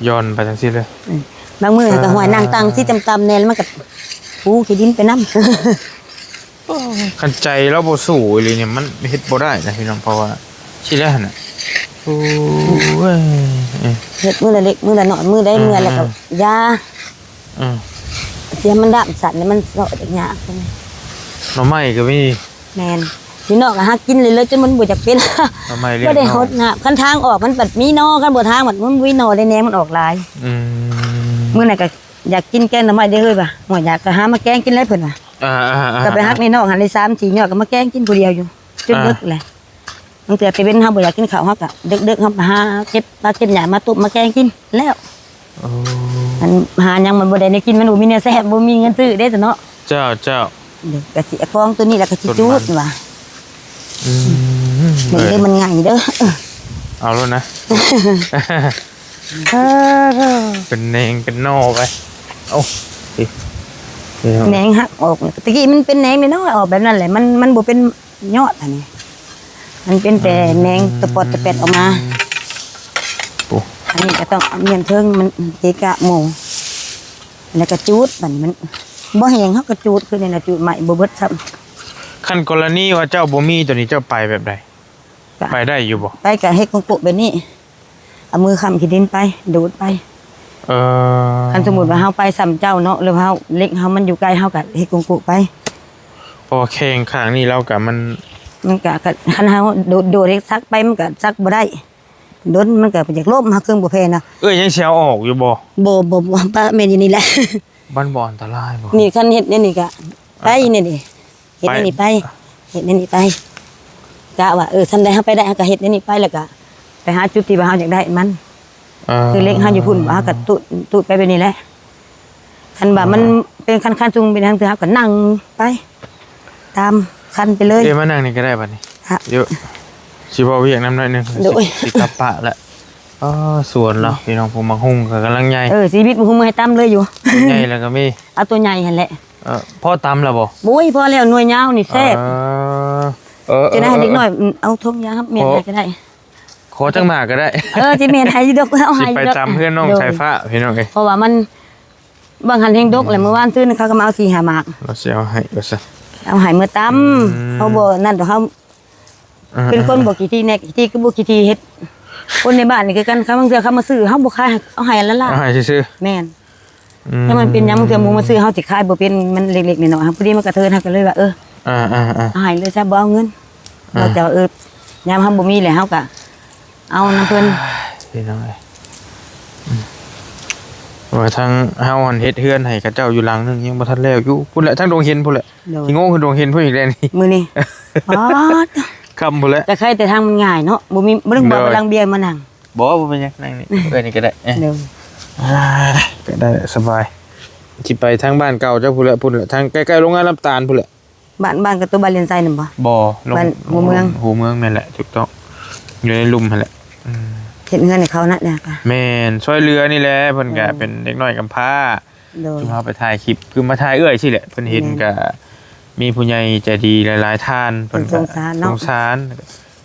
ຢ່ອນໄປຈັ່ງຊີ້ເລີຍ ອືມ ບາງມື້ຫັ້ນກະຫ້ອຍນັ່ງຕັ່ງຊິຕ່ຳໆແດ່ ແລ້ວມັນກະປູຂີ້ດິນໄປນຳ ໂອ້ຍ ຄັນໃຈລາວບໍ່ສູ້ອີ່ຫຼີນີ້ ມັນເຮັດບໍ່ໄດ້ນະພີ່ນ້ອງ ເພາະວ່າ ຊິແລ້ວຫັ້ນນະ ໂອ້ຍ ເອີ ເຮັດມື້ລະເລັກມື້ລະນ້ອຍ ມື້ໃດເມື່ອຍແລ້ວກໍ ອ່າ ຢ່າ ອ່າ ເສຍມັນດຳສັ່ນ ແລ້ວມັນເຊາະຍາກ ໜໍ່ໄມ້ກໍມີ ແມ່ນ ຢູ່ນອກກໍຫາກິນເລື້ອຍໆ ຈົນມັນບໍ່ຢາກເປັນ ໜໍ່ໄມ້ລ້ຽງ ບໍ່ໄດ້ຫົດນ້ຳ ຄັນທາງອອກມັນບັດມີໜໍ່ ຄັນບໍ່ທາງບັດມັນບໍ່ມີໜໍ່ ໄດ້ແໜງມັນອອກຫຼາຍ ອືມ ມື້ນັ້ນກໍຢາກກິນແກງໜໍ່ໄມ້ເດ້ເຮີ້ຍວ່າ ໂອ້ຍ ຢາກກໍຫາມາແກງກິນແຫຼະເພິ່ນວ່າ ອ່າໆໆໆ ກໍໄປຫັກໃນນອກຫັ້ນໄດ້ສາມສີ່ຍອດ ກໍມາແກງກິນຜູ້ດຽວຢູ່ ຈົນ ອ່າ ເດິກແຫຼະ ບາງເທື່ອແຕ່ເວັນເຮົາບໍ່ຢາກກິນເຂົ້າ ເຮົາກໍເດິກໆ ເຮົາມາຫາເກັບຜັກເກັບຫຍ້າມາຕົ້ມມາແກງກິນແລ້ວ ໂອ້ ມັນຫາຫຍັງມັນບໍ່ໄດ້ແນວກິນ ມັນບໍ່ມີແນວແຊບ ບໍ່ມີເງິນຊື້ເດ້ຊະເນາະ ເຈົ້າ ເຈົ້າ ເດີ ກະຊິເອົາຂອງໂຕນີ້ແລ້ວກະຊິຈູດວ່າ ອືມ ເບິ່ງເດີ ມັນງ່າຍເດີ ເອົາໂລດນະ ເປັນແໜງເປັນໜໍ່ໄປ ໂອ້ ນີ້ ນີ້ເນາະ ແໜງຫັກອອກ ຕະກີ້ມັນເປັນແໜງນ້ອຍໆ ອອກແບບນັ້ນແຫຼະ ມັນ ມັນບໍ່ເປັນ ຍອດອັນນີ້ ມັນເປັນແຕ່ແໜງຕະປອດຕະແປດອອກມາ ໂອ້ ອັນນີ້ກໍຕ້ອງເອົາມ້ຽນເທິງ ມັນເກະກະໝູ່ ແລ້ວກໍຈູດ ບັດນີ້ມັນບໍ່ແຫ້ງ ເຮົາກໍຈູດຄືນີ້ນະ ຈູດໄມ້ບໍ່ເບິດຊ້ຳ ຄັນກໍລະນີວ່າເຈົ້າບໍ່ມີໂຕນີ້ ເຈົ້າໄປແບບໃດ? ກະ ໄປໄດ້ຢູ່ບໍ່? ໄປກະເຮັດກົງໂກະແບບນີ້ ເອົາມືຄ້ຳຂີ້ດິນໄປ ໂດດໄປ ເອີ ຄັນສົມມຸດວ່າເຮົາໄປຊ້ຳເຈົ້າເນາະ ຫຼືວ່າເຮົາ ເຫຼັກເຮົາມັນຢູ່ໃກ້ ເຮົາກະເຮັດກົງໂກະໄປ ເພາະວ່າແຂ້ງຂ້າງນີ້ລາວກະມັນ ມັນກະ ກະ ຄັນເຮົາໂດດ ໂດດໃຫ້ຊັກໄປ ມັນກະຊັກບໍ່ໄດ້ ດົນມັນກະຢາກລົ້ມ ເຮົາເຄິ່ງບໍ່ແຜ່ນະ ເອື້ອຍຍັງຊິເອົາອອກຢູ່ບໍ່? ບໍ່ ບໍ່ ບໍ່ ປະແມ່ນຢູ່ນີ້ແຫຼະ ມັນບໍ່ອັນຕະລາຍບໍ່? ນີ້ຄັນເຮັດແນວນີ້ກະ ອ່າ ໄປແນວນີ້ ເຮັດແນວນີ້ໄປ ໄປ ເຮັດແນວນີ້ໄປ ກະວ່າ ເອີ ສ່ຳໃດເຮົາໄປໄດ້ ເຮົາກໍເຮັດແນວນີ້ໄປ ແລ້ວກໍໄປຫາຈຸດທີ່ວ່າເຮົາຢາກໄດ້ມັນ ເອີ ຄືເຫຼັກເຮົາຢູ່ພຸ້ນ ເຮົາກໍຕູດ ຕູດໄປແບບນີ້ແຫຼະ ຄັນວ່າມັນ ອ່າ ເປັນຄັນ ຄັນສູງເປັນທາງເທື່ອ ເຮົາກໍນັ່ງໄປ ຕາມຄັນໄປເລີຍ ເອີ ມານັ່ງນີ້ກໍໄດ້ບັດນີ້ ຢູ່ ຊິເວົ້າວຽກນຳໜ້ອຍໜຶ່ງ ໂດຍ ຊິ ຊິກັບປະແລ້ວ ອໍ ສວນລາວ ພີ່ນ້ອງ ຜູ້ໝາກຫຸ່ງກໍກຳລັງໃຫຍ່ ເອີ ຊີວິດບໍ່ຮູ້ເມື່ອໃຫ້ຕຳເລີຍຢູ່ ໃຫຍ່ແລ້ວກໍມີ ເອົາຕົວໃຫຍ່ຫັ້ນແຫຼະ ເອີ ພໍຕຳແລ້ວບໍ່? ໂອ້ຍ ພໍແລ້ວ ໜ່ວຍຍາວນີ້ແຊບ ເອີ ເອີ ເອີ ຈັ່ງໃດໃຫ້ເດັກນ້ອຍ ເອີ ເອົາຖົງຢາງຮັບແມ່ນໃຫ້ກໍໄດ້ ຂໍຈັກໝາກກໍໄດ້ ເອີ ຊິແມ່ນໃຫ້ຢູ່ດອກ ເອົາໃຫ້ຢູ່ດອກ ຊິໄປຕຳເຮືອນນ້ອງ ໂດຍ ສາຍຟ້າ ພີ່ນ້ອງເອີຍ ເພາະວ່າມັນ ບາງຫັ້ນແຮງດົກແຫຼະ ອືມ ມື້ວານຊືນເຂົາກໍມາເອົາສີ່ຫ້າໝາກ ເອົາຊິເອົາໃຫ້ວ່າຊັ້ນ ເອົາໃຫ້ເມືອຕຳ ອືມ ເຮົາບໍ່ນັ້ນດອກ ເຮົາ ອ່າ ເປັນຄົນບໍ່ຂີ້ຖີ່ແນກຂີ້ຖີ່ ຄືບໍ່ຂີ້ຖີ່ເຮັດ ຄົນໃນບ້ານນີ້ຄືກັນ ຄັນບາງເທື່ອເຂົາມາຊື້ ເຮົາບໍ່ຂາຍ ເອົາໃຫ້ລ້າໆ ເອົາໃຫ້ຊື່ໆ ແມ່ນ ອືມ ຖ້າມັນເປັນຫຍັງ ບາງເທື່ອໝູ່ມາຊື້ ເຮົາຊິຂາຍບໍ່ເປັນ ມັນເລັກໆນ້ອຍໆ ພໍດີມັນກະເທີນ ເຮົາກໍເລີຍວ່າ ເອີ ອ່າໆໆ ເອົາໃຫ້ເລີຍຊະ ບໍ່ເອົາເງິນ ອ່າ ເຮົາຈະວ່າ ເອີ ຍາມເຮົາບໍ່ມີແຫຼະ ເຮົາກະເອົານຳເພິ່ນ ພີ່ນ້ອງເອີຍ ອືມ ວ່າທາງເຮົາຫັ້ນເຮັດເຮືອນໃຫ້ເຂົາເຈົ້າຢູ່ຫຼັງໜຶ່ງ ຍັງບໍ່ທັນແລ້ວຢູ່ ພຸ້ນແຫຼະ ທາງດົງເຫັນພຸ້ນແຫຼະ ໂດຍ ຊິໂງ່ຂຶ້ນດົງເຫັນພຸ້ນອີກແລ້ວນີ້ ມື້ນີ້ ອໍ ຄ່ຳພຸ້ນແຫຼະ ແຕ່ໃຄແຕ່ທາງມັນງ່າຍເນາະ ບໍ່ມີ ບໍ່ໄດ້ວ່າ ໂດຍ ລັງເບຍມານັ່ງ ບໍ່ ບໍ່ເປັນຫຍັງ ນັ່ງນີ້ ເອີ ນີ້ກໍໄດ້ ເອີ ໂດຍ ອ່າ ກໍໄດ້ສະບາຍ ຊິໄປທາງບ້ານເກົ່າເຈົ້າພຸ້ນແຫຼະ ພຸ້ນແຫຼະ ທາງໃກ້ໆໂຮງງານນ້ຳຕານພຸ້ນແຫຼະ ບ້ານ ບ້ານກໍຕົວບ້ານລຽນໄຊນັ້ນບໍ່? ບໍ່ ບ້ານຫົວເມືອງ ຫົວເມືອງ ແມ່ນແຫຼະ ຖືກຕ້ອງ ຢູ່ໃນລຸ່ມຫັ້ນແຫຼະ ອືມ ເຮັດເຮືອນໃຫ້ເຂົານະ ແມ່ນ ຊ່ວຍເຫຼືອນີ້ແຫຼະ ເພິ່ນກະ ເອີ ເປັນເດັກນ້ອຍກຳພ້າ ໂດຍ ຊຸມເຮົາໄປຖ່າຍຄລິບ ຄືມາຖ່າຍເອື້ອຍຊີ້ແຫຼະ ເພິ່ນເຫັນ ແມ່ນ ກະມີຜູ້ໃຫຍ່ໃຈດີຫຼາຍໆທ່ານ ເພິ່ນ ເພິ່ນສົງສານເນາະ ສົງສານ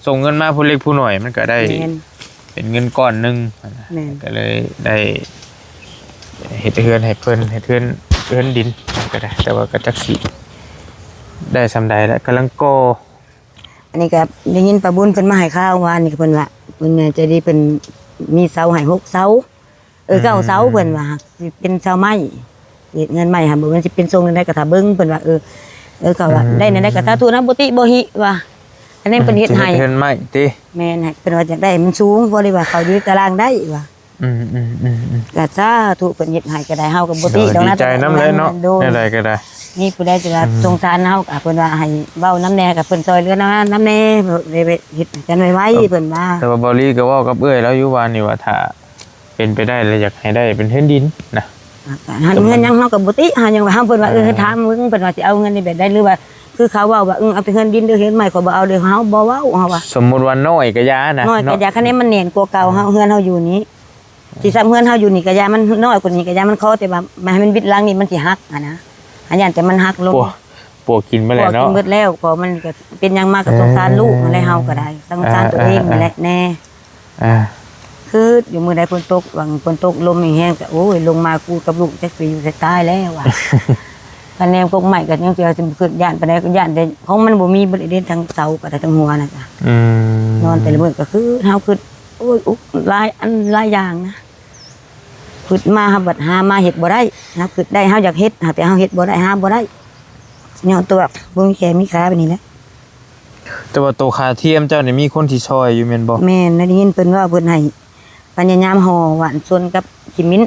ສົ່ງເງິນມາຜູ້ເລັກຜູ້ນ້ອຍ ມັນກະໄດ້ ແມ່ນ ເປັນເງິນກ້ອນໜຶ່ງ ແມ່ນ ກະເລີຍໄດ້ເຮັດເຮືອນໃຫ້ເພິ່ນ ເຮັດເຮືອນ ເຮືອນດິນ ກະໄດ້ ແຕ່ວ່າກະຈັກຊິໄດ້ສ່ຳໃດແຫຼະ ກຳລັງກໍ່ ອັນນີ້ກະໄດ້ຍິນປ້າບຸນເພິ່ນມາໃຫ້ຂ່າວວານນີ້ ເພິ່ນວ່າ ເພິ່ນໃຈດີ ເພິ່ນມີເສົາໃຫ້ຫົກເສົາ ເອີ ເກົ້າເສົາ ອືມ ເພິ່ນວ່າ ຊິເປັນເສົາໄມ້ ເຮັດເຮືອນໃໝ່ຫັ້ນ ບໍ່ແມ່ນຊິເປັນຊົງແນວໃດກໍຖ້າເບິ່ງ ເພິ່ນວ່າ ເອີ ເອີ ກໍວ່າ ອືມ ໄດ້ແນວໃດກໍສາທຸນະ ບໍ່ຕິບໍ່ຫິວ່າ ອັນນີ້ເພິ່ນເຮັດໃຫ້ ເຮັດເຮືອນໄມ້ຕິ ແມ່ນ ໃຫ້ເພິ່ນວ່າຢາກໄດ້ມັນສູງ ບໍ່ໄດ້ວ່າເຂົ້າຢູ່ຕາລາງໄດ້ວ່າ ອືມໆໆໆ ກໍສາທຸ ເພິ່ນເຮັດໃຫ້ກໍໄດ້ ເຮົາກໍບໍ່ຕິດອກນະ ດີໃຈນຳແຫຼະເນາະ ໂດຍ ແນວໃດກໍໄດ້ ມີຜູ້ໃດຈະວ່າ ອືມ ສົງສານເຮົາ ກໍເພິ່ນວ່າໃຫ້ເວົ້ານຳແດ່ ກໍເພິ່ນຊ່ອຍເຫຼືອນຳແດ່ ເພິ່ນວ່າ ແຕ່ວ່າບ່າວລີກໍເວົ້າກັບເອື້ອຍລາວຢູ່ວ່ານີ້ວ່າ ຖ້າ ເປັນໄປໄດ້ແລ້ວຢາກໃຫ້ໄດ້ເປັນເຮືອນດິນນະ ຫັ້ນເຮືອນຫຍັງເຮົາກໍບໍ່ຕິ ເຮົາຍັງວ່າ ເພິ່ນວ່າ ເອີ ເອີ ຖາມເບິ່ງ ເພິ່ນວ່າຊິເອົາເງິນໃນແບບໃດ ຫຼືວ່າຄືເຂົາເວົ້າວ່າ ເອີ ເອົາແຕ່ເຮືອນດິນເດີ ເຮືອນໃໝ່ຂ້ອຍບໍ່ເອົາເດີ ເຮົາບໍ່ເວົ້າ ເຮົາວ່າ ສົມມຸດວ່ານ້ອຍກໍຢ່ານະ ນ້ອຍກໍຢ່າ ເນາະ ຄັນໃດມັນແໜ້ນກວ່າເກົ່າ ເຮົາ ເຮືອນເຮົາຢູ່ນີ້ ຊິຊ້ຳເຮືອນເຮົາຢູ່ນີ້ກໍຢ່າ ມັນນ້ອຍກວ່ານີ້ກໍຢ່າ ມັນຂໍແຕ່ວ່າ ໃຫ້ມັນບິດຫຼັງນີ້ ມັນຊິຫັກຫັ້ນນະ ຫາຢ້ານແຕ່ມັນຫັກລົງ ປວກ ປວກກິນເບິດແລ້ວເນາະ ປວກກິນເບິດແລ້ວ ກໍມັນກໍເປັນຫຍັງມາກໍສົງສານລູກຫັ້ນແຫຼະ ເຮົາກໍໄດ້ ສົງສານຕົວເອງຫັ້ນແຫຼະແນ່ ອ່າ ຄືຢູ່ມື້ໃດຝົນຕົກ ຫວ່າງຝົນຕົກລົມແຮງໆ ກໍ ໂອ້ຍ ລົງມາກູກັບລູກຈັກຊິຢູ່ໃສ ຕາຍແລ້ວວ່າ ໄປ ຄັນແນມກົກໄມ້ກໍຍັງຊິວ່າຊິບໍ່ຄິດ ຢ້ານປານໃດກໍຢ້ານ ແຕ່ຂອງມັນບໍ່ມີເບິດເດ້ ທັງເສົາກໍໄດ້ ທັງຫົວນະ. ອືມ ນອນແຕ່ລະມື້ກໍຄືເຮົາຄິດ ໂອ້ຍ ອຸກຫຼາຍອັນຫຼາຍຢ່າງນະ. ຄິດມາເຮົາບັດຫາມາເຮັດບໍ່ໄດ້. ເຮົາຄິດໄດ້ເຮົາຢາກເຮັດ ຫາກແຕ່ເຮົາເຮັດບໍ່ໄດ້ ຫາບໍ່ໄດ້ ຍ້ອນຕົວບໍ່ມີແຂ້ງມີຂາແບບນີ້ແຫຼະ. ແຕ່ວ່າໂຕຂາທຽມເຈົ້ານີ້ມີຄົນທີ່ຊ່ອຍຢູ່ແມ່ນບໍ່? ແມ່ນ ໄດ້ຍິນເພິ່ນເວົ້າ ເພິ່ນໃຫ້ພະຍາຍາມຫໍ່ຫວ່ານຊົນກັບຂີ້ໝິ້ນ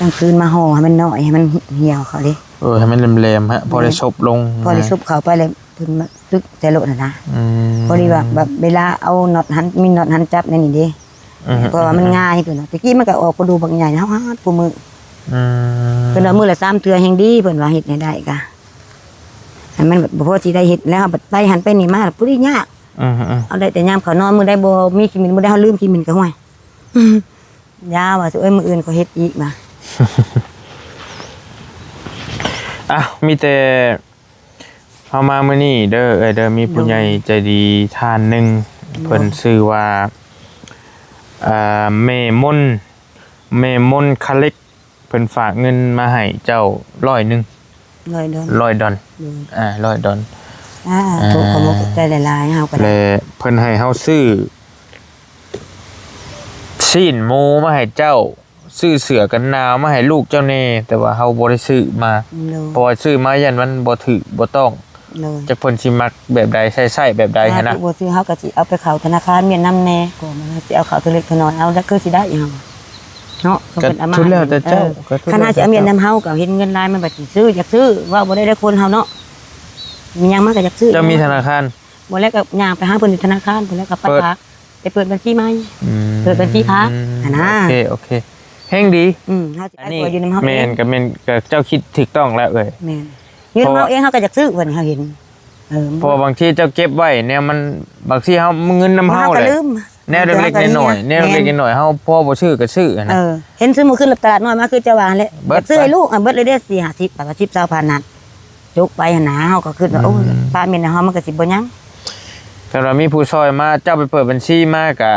ກາງຄືນມາຫໍ່ໃຫ້ມັນໜ້ອຍ ໃຫ້ມັນຫ່ຽວເຂົ້າເດ້. ເອີ ໃຫ້ມັນແຫຼມໆ ຮະ ພໍໄດ້ ແມ່ນ ສົບລົງ ພໍໄດ້ ນະ ສົບເຂົ້າໄປແລ້ວ ເພິ່ນມາຕຶກໃສ່ໂລດຫັ້ນນະ. ອືມ ພໍດີວ່າແບບເວລາເອົານັອດຫັ້ນ ມີນັອດຫັ້ນຈັບແນວນີ້ເດ້. ອືມ ເພາະວ່າມັນງ່າຍ ເພິ່ນວ່າ ແຕ່ກີ້ມັນກໍອອກປະດູບັກໃຫຍ່ ເຮົາຫາດຄູ່ມື້. ອືມ ເພິ່ນວ່າມື້ລະສາມເທື່ອແຮ່ງດີ ເພິ່ນວ່າເຮັດໃຫ້ໄດ້ກະ ອັນມັນບໍ່ພໍຊິໄດ້ເຮັດແລ້ວ ບັດໄປຫັ້ນໄປນີ້ມາ ຜູ້ທີ່ຍາກ. ອືມໆ ເອົາໄດ້ແຕ່ຍາມເຂົ້ານອນ ມື້ໃດບໍ່ມີຂີ້ໝິ້ນ ມື້ໃດເຮົາລືມຂີ້ໝິ້ນກໍ ຫ້ວຍ ຢ່າວ່າ ເອີຍ ມື້ອື່ນກໍເຮັດອີກວ່າ. ອ້າວ ມີແຕ່ເຮົາມາມື້ນີ້ເດີ ເອີຍເດີ ມີຜູ້ໃຫຍ່ໃຈດີທ່ານໜຶ່ງ ໂດຍ ເພິ່ນຊື່ວ່າ ເອີ ແມ່ມົນ ແມ່ມົນຄາເລັກ ເພິ່ນຝາກເງິນມາໃຫ້ເຈົ້າຮ້ອຍໜຶ່ງ ຮ້ອຍດອນ ຮ້ອຍດອນ ໂດຍ ອ່າ ຮ້ອຍດອນ. ອ່າ ອ່າ ໂທ ຂອບອົກຂອບໃຈຫຼາຍໆ ເຮົາກໍໄດ້ ແລະ ເພິ່ນໃຫ້ເຮົາຊື້ຊີ້ນໝູມາໃຫ້ເຈົ້າ ຊື້ເສື້ອກັນໜາວມາໃຫ້ລູກເຈົ້າແດ່ ແຕ່ວ່າເຮົາບໍ່ໄດ້ຊື້ມາ ໂດຍ ເພາະວ່າຊື້ມາຢ້ານມັນບໍ່ຖືກບໍ່ຕ້ອງ. ໂດຍ ຈັກເພິ່ນຊິມັກແບບໃດ ໃຊ້ ໃຊ້ແບບໃດຫັ້ນນະ. ຖ້າບໍ່ຊື້ ເຮົາກໍຊິເອົາໄປເຂົ້າທະນາຄານວຽດນາມແດ່ ກໍມັນຊິເອົາເຂົ້າເທື່ອເລັກເທື່ອນ້ອຍ ເອົາແລ້ວຄືຊິໄດ້ເຮົາເນາະ. ກໍເປັນອາມາດ ກໍສຸດແລ້ວແຕ່ເຈົ້າ ເອີ ກໍສຸດແລ້ວແຕ່ເຈົ້າ. ຄັນຫາຊິເອົາວຽດນາມ ເຮົາກໍເຫັນເງິນຫຼາຍ ມັນບັດຊິຊື້ ຢາກຊື້ ເວົ້າບໍ່ໄດ້ເດ້ ຄົນເຮົາເນາະ ມີຫຍັງມັນກໍຢາກຊື້. ເຈົ້າມີທະນາຄານ? ບໍ່ແລ້ວກໍຍ່າງໄປຫາເພິ່ນຢູ່ທະນາຄານ ບໍ່ແລ້ວກໍໄປ ເປີດ ຝາກ ໄປເປີດບັນຊີໃໝ່. ອືມ ເປີດບັນຊີຝາກຫັ້ນນະ. ໂອເຄ ໂອເຄ ແຮງດີ. ອືມ ເຮົາຊິໄປ ອັນນີ້ ຢູ່ນຳເຮົາ ແມ່ນ ເອງ ກໍແມ່ນ ກໍເຈົ້າຄິດຖືກຕ້ອງແລ້ວເອີຍ. ແມ່ນ ເງິນເຮົາເອງ ເຮົາກໍຢາກຊື້ ເພິ່ນເຮົາເຫັນ. ເອີ ເພາະວ່າບາງທີເຈົ້າເກັບໄວ້ແນວມັນ ບາງທີເຮົາ ເງິນນຳເຮົາແຫຼະ ແນວເລັກໆນ້ອຍໆ ແນວເລັກໆນ້ອຍໆ ເຮົາພໍບໍ່ຊື້ກໍຊື້ຫັ້ນນະ. ເອີ ເຫັນ ສົມມຸດຂຶ້ນຕະຫຼາດນ້ອຍມາ ຄືເຈົ້າວ່າຫັ້ນແຫຼະ ຢາກຊື້ໃຫ້ລູກ ເບິດເລີຍເດ້ ສີ່ຫ້າສິບ ບາດວ່າສິບ ຊາວພັນນັ້ນ ຈົກໄປຫັ້ນນະ. ເຮົາກໍຄິດວ່າ ໂອ້ຍ ອືມ ປ້າແມ່ນເຮົາ ມັນກໍຊິບໍ່ຍັງ. ຄັນວ່າມີຜູ້ຊ່ອຍມາ ເຈົ້າໄປເປີດບັນຊີມາກະ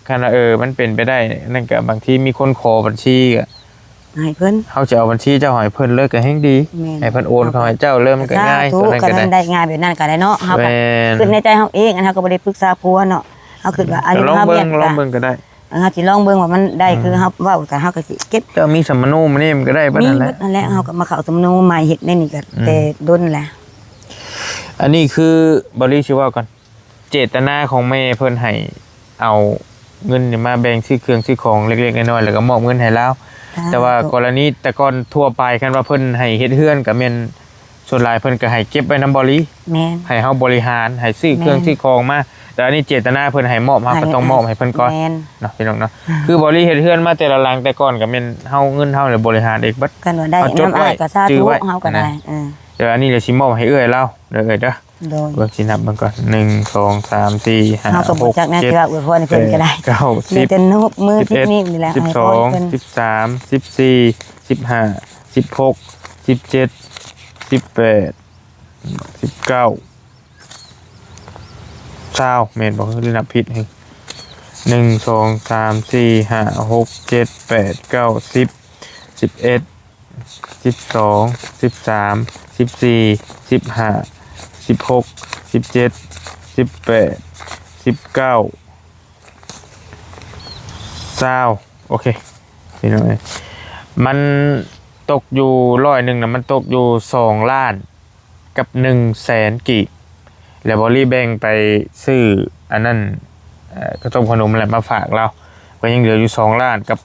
ຄັນວ່າ ເອີ ມັນເປັນໄປໄດ້ ນັ້ນກະ ບາງທີມີຄົນຂໍບັນຊີກະ ໃຫ້ເພິ່ນ ເຮົາຈະເອົາບັນຊີເຈົ້າໃຫ້ເພິ່ນເລີຍກໍແຮງດີ. ແມ່ນ ໃຫ້ເພິ່ນໂອນເຂົ້າໃຫ້ເຈົ້າເລີຍ ມັນກໍງ່າຍ. ສາທຸ ຕົວນັ້ນກໍໄດ້ ຄັນມັນໄດ້ງ່າຍແບບນັ້ນກໍໄດ້ເນາະ. ເຮົາກໍ ແມ່ນ ຄິດໃນໃຈເຮົາເອງ ອັນເຮົາກໍບໍ່ໄດ້ປຶກສາຜົວເນາະ ເຮົາຄິດວ່າ ອືມ ອັນນີ້ເຮົາວຽກ ລອງເບິ່ງກໍໄດ້ ເຮົາຊິລອງເບິ່ງວ່າມັນໄດ້ ອືມ ຄືເຮົາເວົ້າ ກໍເຮົາກໍຊິເກັບ. ເຈົ້າມີສຳມະໂນມານີ້ ມັນກໍໄດ້ເບິດຫັ້ນແຫຼະ ມີເບິດຫັ້ນແຫຼະ. ເຮົາກໍມາເຂົ້າສຳມະໂນໃໝ່ ເຮັດໃນນີ້ກໍ ອືມ ແຕ່ດົນແຫຼະ. ອັນນີ້ຄື ບາວລີຊິເວົ້າກ່ອນ ເຈດຕະນາຂອງແມ່ເພິ່ນໃຫ້ເອົາເງິນນີ້ມາແບ່ງຊື້ເຄື່ອງຊື້ຂອງເລັກໆນ້ອຍໆ ແລ້ວກໍມອບເງິນໃຫ້ລາວ. ແຕ່ວ່າກໍລະນີແຕ່ກ່ອນທົ່ວໄປ ຄັນວ່າເພິ່ນໃຫ້ເຮັດເຮືອນກໍແມ່ນ ສ່ວນຫຼາຍເພິ່ນກໍໃຫ້ເກັບໄວ້ນຳບໍລີ ແມ່ນ ໃຫ້ເຮົາບໍລິຫານ ໃຫ້ຊື້ເຄື່ອງຊື້ຂອງມາ. ແຕ່ອັນນີ້ເຈດຕະນາເພິ່ນໃຫ້ມອບ ເຮົາກໍຕ້ອງມອບໃຫ້ເພິ່ນກ່ອນ ແມ່ນ ເນາະ ພີ່ນ້ອງເນາະ. ອືມ ຄືບໍລີເຮັດເຮືອນມາແຕ່ລະຫຼັງ ແຕ່ກ່ອນກໍແມ່ນເຮົາ ເງິນເຮົາແຫຼະບໍລິຫານເອງເບິດ. ຄັນວ່າໄດ້ນຳອ້າຍກໍສາທຸ ເຮົາກໍໄດ້. ເອີ ແຕ່ອັນນີ້ລະຊິມອບໃຫ້ເອື້ອຍລາວເດີ ເອື້ອຍເດີ. ໂດຍ ເບິ່ງຊິນັບເບິ່ງກ່ອນ ໜຶ່ງ ສອງ ສາມ ສີ່ ຫ້າ ຫົກ ເຈັດ ແປດ ເກົ້າ ສິບ ສິບເອັດ ສິບສອງ ສິບສາມ ສິບສີ່ ສິບຫ້າ ສິບຫົກ ສິບເຈັດ ສິບແປດ ສິບເກົ້າ ຊາວ ແມ່ນບໍ່ ຫຼືນັບຜິດ? ໜຶ່ງ ສອງ ສາມ ສີ່ ຫ້າ ຫົກ ເຈັດ ແປດ ເກົ້າ ສິບ ສິບເອັດ ສິບສອງ ສິບສາມ ສິບສີ່ ສິບຫ້າ ສິບຫົກ ສິບເຈັດ ສິບແປດ ສິບເກົ້າ ຊາວ. ໂອເຄ ພີ່ນ້ອງເອີຍ ມັນຕົກຢູ່ ຮ້ອຍໜຶ່ງນະ ມັນຕົກຢູ່ສອງລ້ານ ກັບໜຶ່ງແສນກີບ ແລ້ວບໍລີແບ່ງໄປຊື້ອັນນັ້ນ ເອີ ເຂົ້າຕົ້ມເຂົ້າໜົມແຫຼະມາຝາກລາວ ກໍຍັງເຫຼືອຢູ່ສອງລ້ານກັບ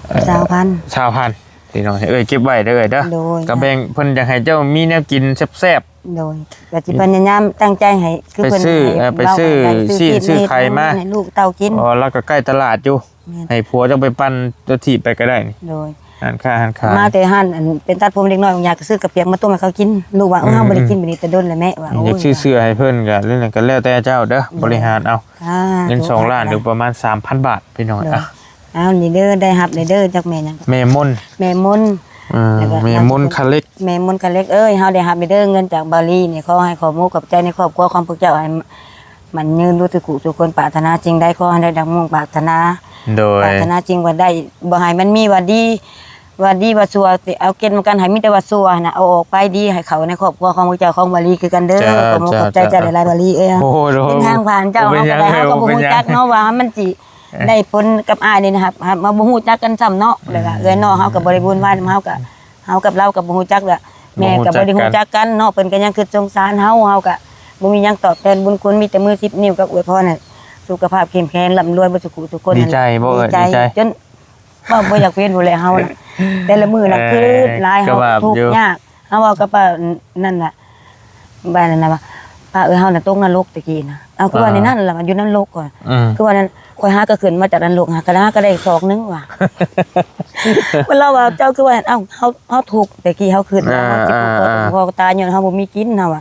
ເອີ ຊາວພັນ ຊາວພັນ ພີ່ນ້ອງເອີຍ ເກັບໄວ້ເດີເອື້ອຍເດີ. ໂດຍ ກໍແບ່ງ ເພິ່ນຢາກໃຫ້ເຈົ້າມີແນວກິນແຊບໆ. ໂດຍ ກໍຊິພະຍາຍາມຕັ້ງໃຈໃຫ້ ຄືເພິ່ນ ໄປຊື້ ເອີ ໄປຊື້ຊີ້ນຊື້ໄຂ່ມາໃຫ້ລູກເຕົ້າກິນ. ອໍ ລາວກໍໃກ້ຕະຫຼາດຢູ່ ແມ່ນ ໃຫ້ຜົວເຈົ້າໄປປັ່ນຕົວຖີບໄປກໍໄດ້ນີ້. ໂດຍ ຮ້ານຄ້າ ຮ້ານຂາຍ ມາແຕ່ຮ້ານອັນເປັນຕັດຜົມເດັກນ້ອຍ ຢາກຊື້ກະປຽກມາຕົ້ມໃຫ້ເຂົາກິນ. ລູກວ່າ ອືມ ເອີ ເຮົາບໍ່ໄດ້ກິນມື້ນີ້ແຕ່ດົນແລ້ວແມ່ ວ່າ ອືມ ໂອ້ຍ ຢາກຊື້ເສື້ອໃຫ້ເພິ່ນກໍ ແລ້ວກໍແລ້ວແຕ່ເຈົ້າເດີ ໂດຍ ບໍລິຫານເອົາ. ເງິນສອງລ້ານ ຫຼືປະມານສາມພັນບາດ ພີ່ນ້ອງ. ໂດຍ ເອົາ ນີ້ເດີ ໄດ້ຮັບແລ້ວເດີ ຈັກແມ່ຫຍັງ ແມ່ມົນ ແມ່ມົນ ເອີ ແມ່ມົນຄາເລັກ ແມ່ມົນຄາເລັກເອີຍ ເຮົາໄດ້ຮັບແລ້ວເດີ ເງິນຈາກບາວລີນີ້ ຂໍໃຫ້ຂອບອົກຂອບໃຈໃນຄອບຄົວຂອງພວກເຈົ້າ ໃຫ້ໝັ້ນຍືນຢູ່ທຸກຜູ້ທຸກຄົນ ປາດຖະໜາສິ່ງໃດ ຂໍໃຫ້ໄດ້ດັ່ງມຸ່ງປາດຖະໜາ. ໂດຍ ປາດຖະໜາສິ່ງໃດ ບໍ່ໃຫ້ມັນມີວ່າດີ ວ່າດີວ່າຊົ່ວ ຊິເອົາເກັດນຳກັນ ໃຫ້ມີແຕ່ວ່າຊົ່ວຫັ້ນນະ ເອົາອອກໄປ ດີໃຫ້ເຂົ້າໃນຄອບຄົວຂອງພວກເຈົ້າ ຂອງວາລີຄືກັນເດີ. ເຈົ້າ ຂອບມຸກຂອບໃຈເຈົ້າຫຼາຍໆ ວາລີເອີຍ. ໂອ້ໂດຍ ເປັນທາງຜ່ານເຈົ້າ ເຮົາກໍໄດ້ ເຮົາກໍບໍ່ຮູ້ຈັກເນາະວ່າມັນຊິ ເອີ ໄດ້ຜົນກັບອ້າຍນີ້ນະ ເຮົາບໍ່ຮູ້ຈັກກັນຊ້ຳເນາະ. ແລ້ວກໍເອື້ອຍນ້ອງເຮົາກໍບໍ່ໄດ້ວຸ່ນວາຍນຳເຮົາ ກໍເຮົາກັບລາວກໍບໍ່ຮູ້ຈັກ ແລ້ວແມ່ກໍບໍ່ໄດ້ຮູ້ຈັກກັນເນາະ. ເພິ່ນກໍຍັງຄິດສົງສານເຮົາ ເຮົາກໍບໍ່ມີຫຍັງຕອບແທນບຸນຄຸນ ມີແຕ່ມືສິບນິ້ວກັບອວຍພອນໃຫ້ສຸຂະພາບເຂັ້ມແຂງ ລ່ຳລວຍເບິດສຸຂູສຸຄົນ. ດີໃຈບໍ່ເອີຍ? ດີໃຈ ດີໃຈຈົນ ເວົ້າບໍ່ຢາກເປັນພຸ້ນແຫຼະເຮົານະ ແຕ່ລະມື້ນະ ເອີ ຄຶດຫຼາຍ ເຮົາທຸກຍາກ. ເຮົາເວົ້າກັບປ້ານັ້ນນະ ບ້ານນັ້ນນະວ່າ ປ້າເອີຍ ເຮົານະຕົກນະລົກແຕ່ກີ້ນະ. ເອົາ ຄືວ່າແນວນັ້ນລະ ວ່າຢູ່ນະລົກ ຄືວ່ານັ້ນ ຂ້ອຍຫາກໍຂຶ້ນມາຈາກນະລົກ ຫາກໍ ຫາກໍໄດ້ສອກໜຶ່ງວ່າ ເພິ່ນເລົ່າວ່າ ເຈົ້າຄືວ່າ ເອົ້າ ເຮົາ ເຮົາທຸກແຕ່ກີ້ ເຮົາຄຶດວ່າເຮົາຊິຜູກຄໍ ຜູກຄໍຕາຍ ຍ້ອນເຮົາບໍ່ມີກິນ ເຮົາວ່າ.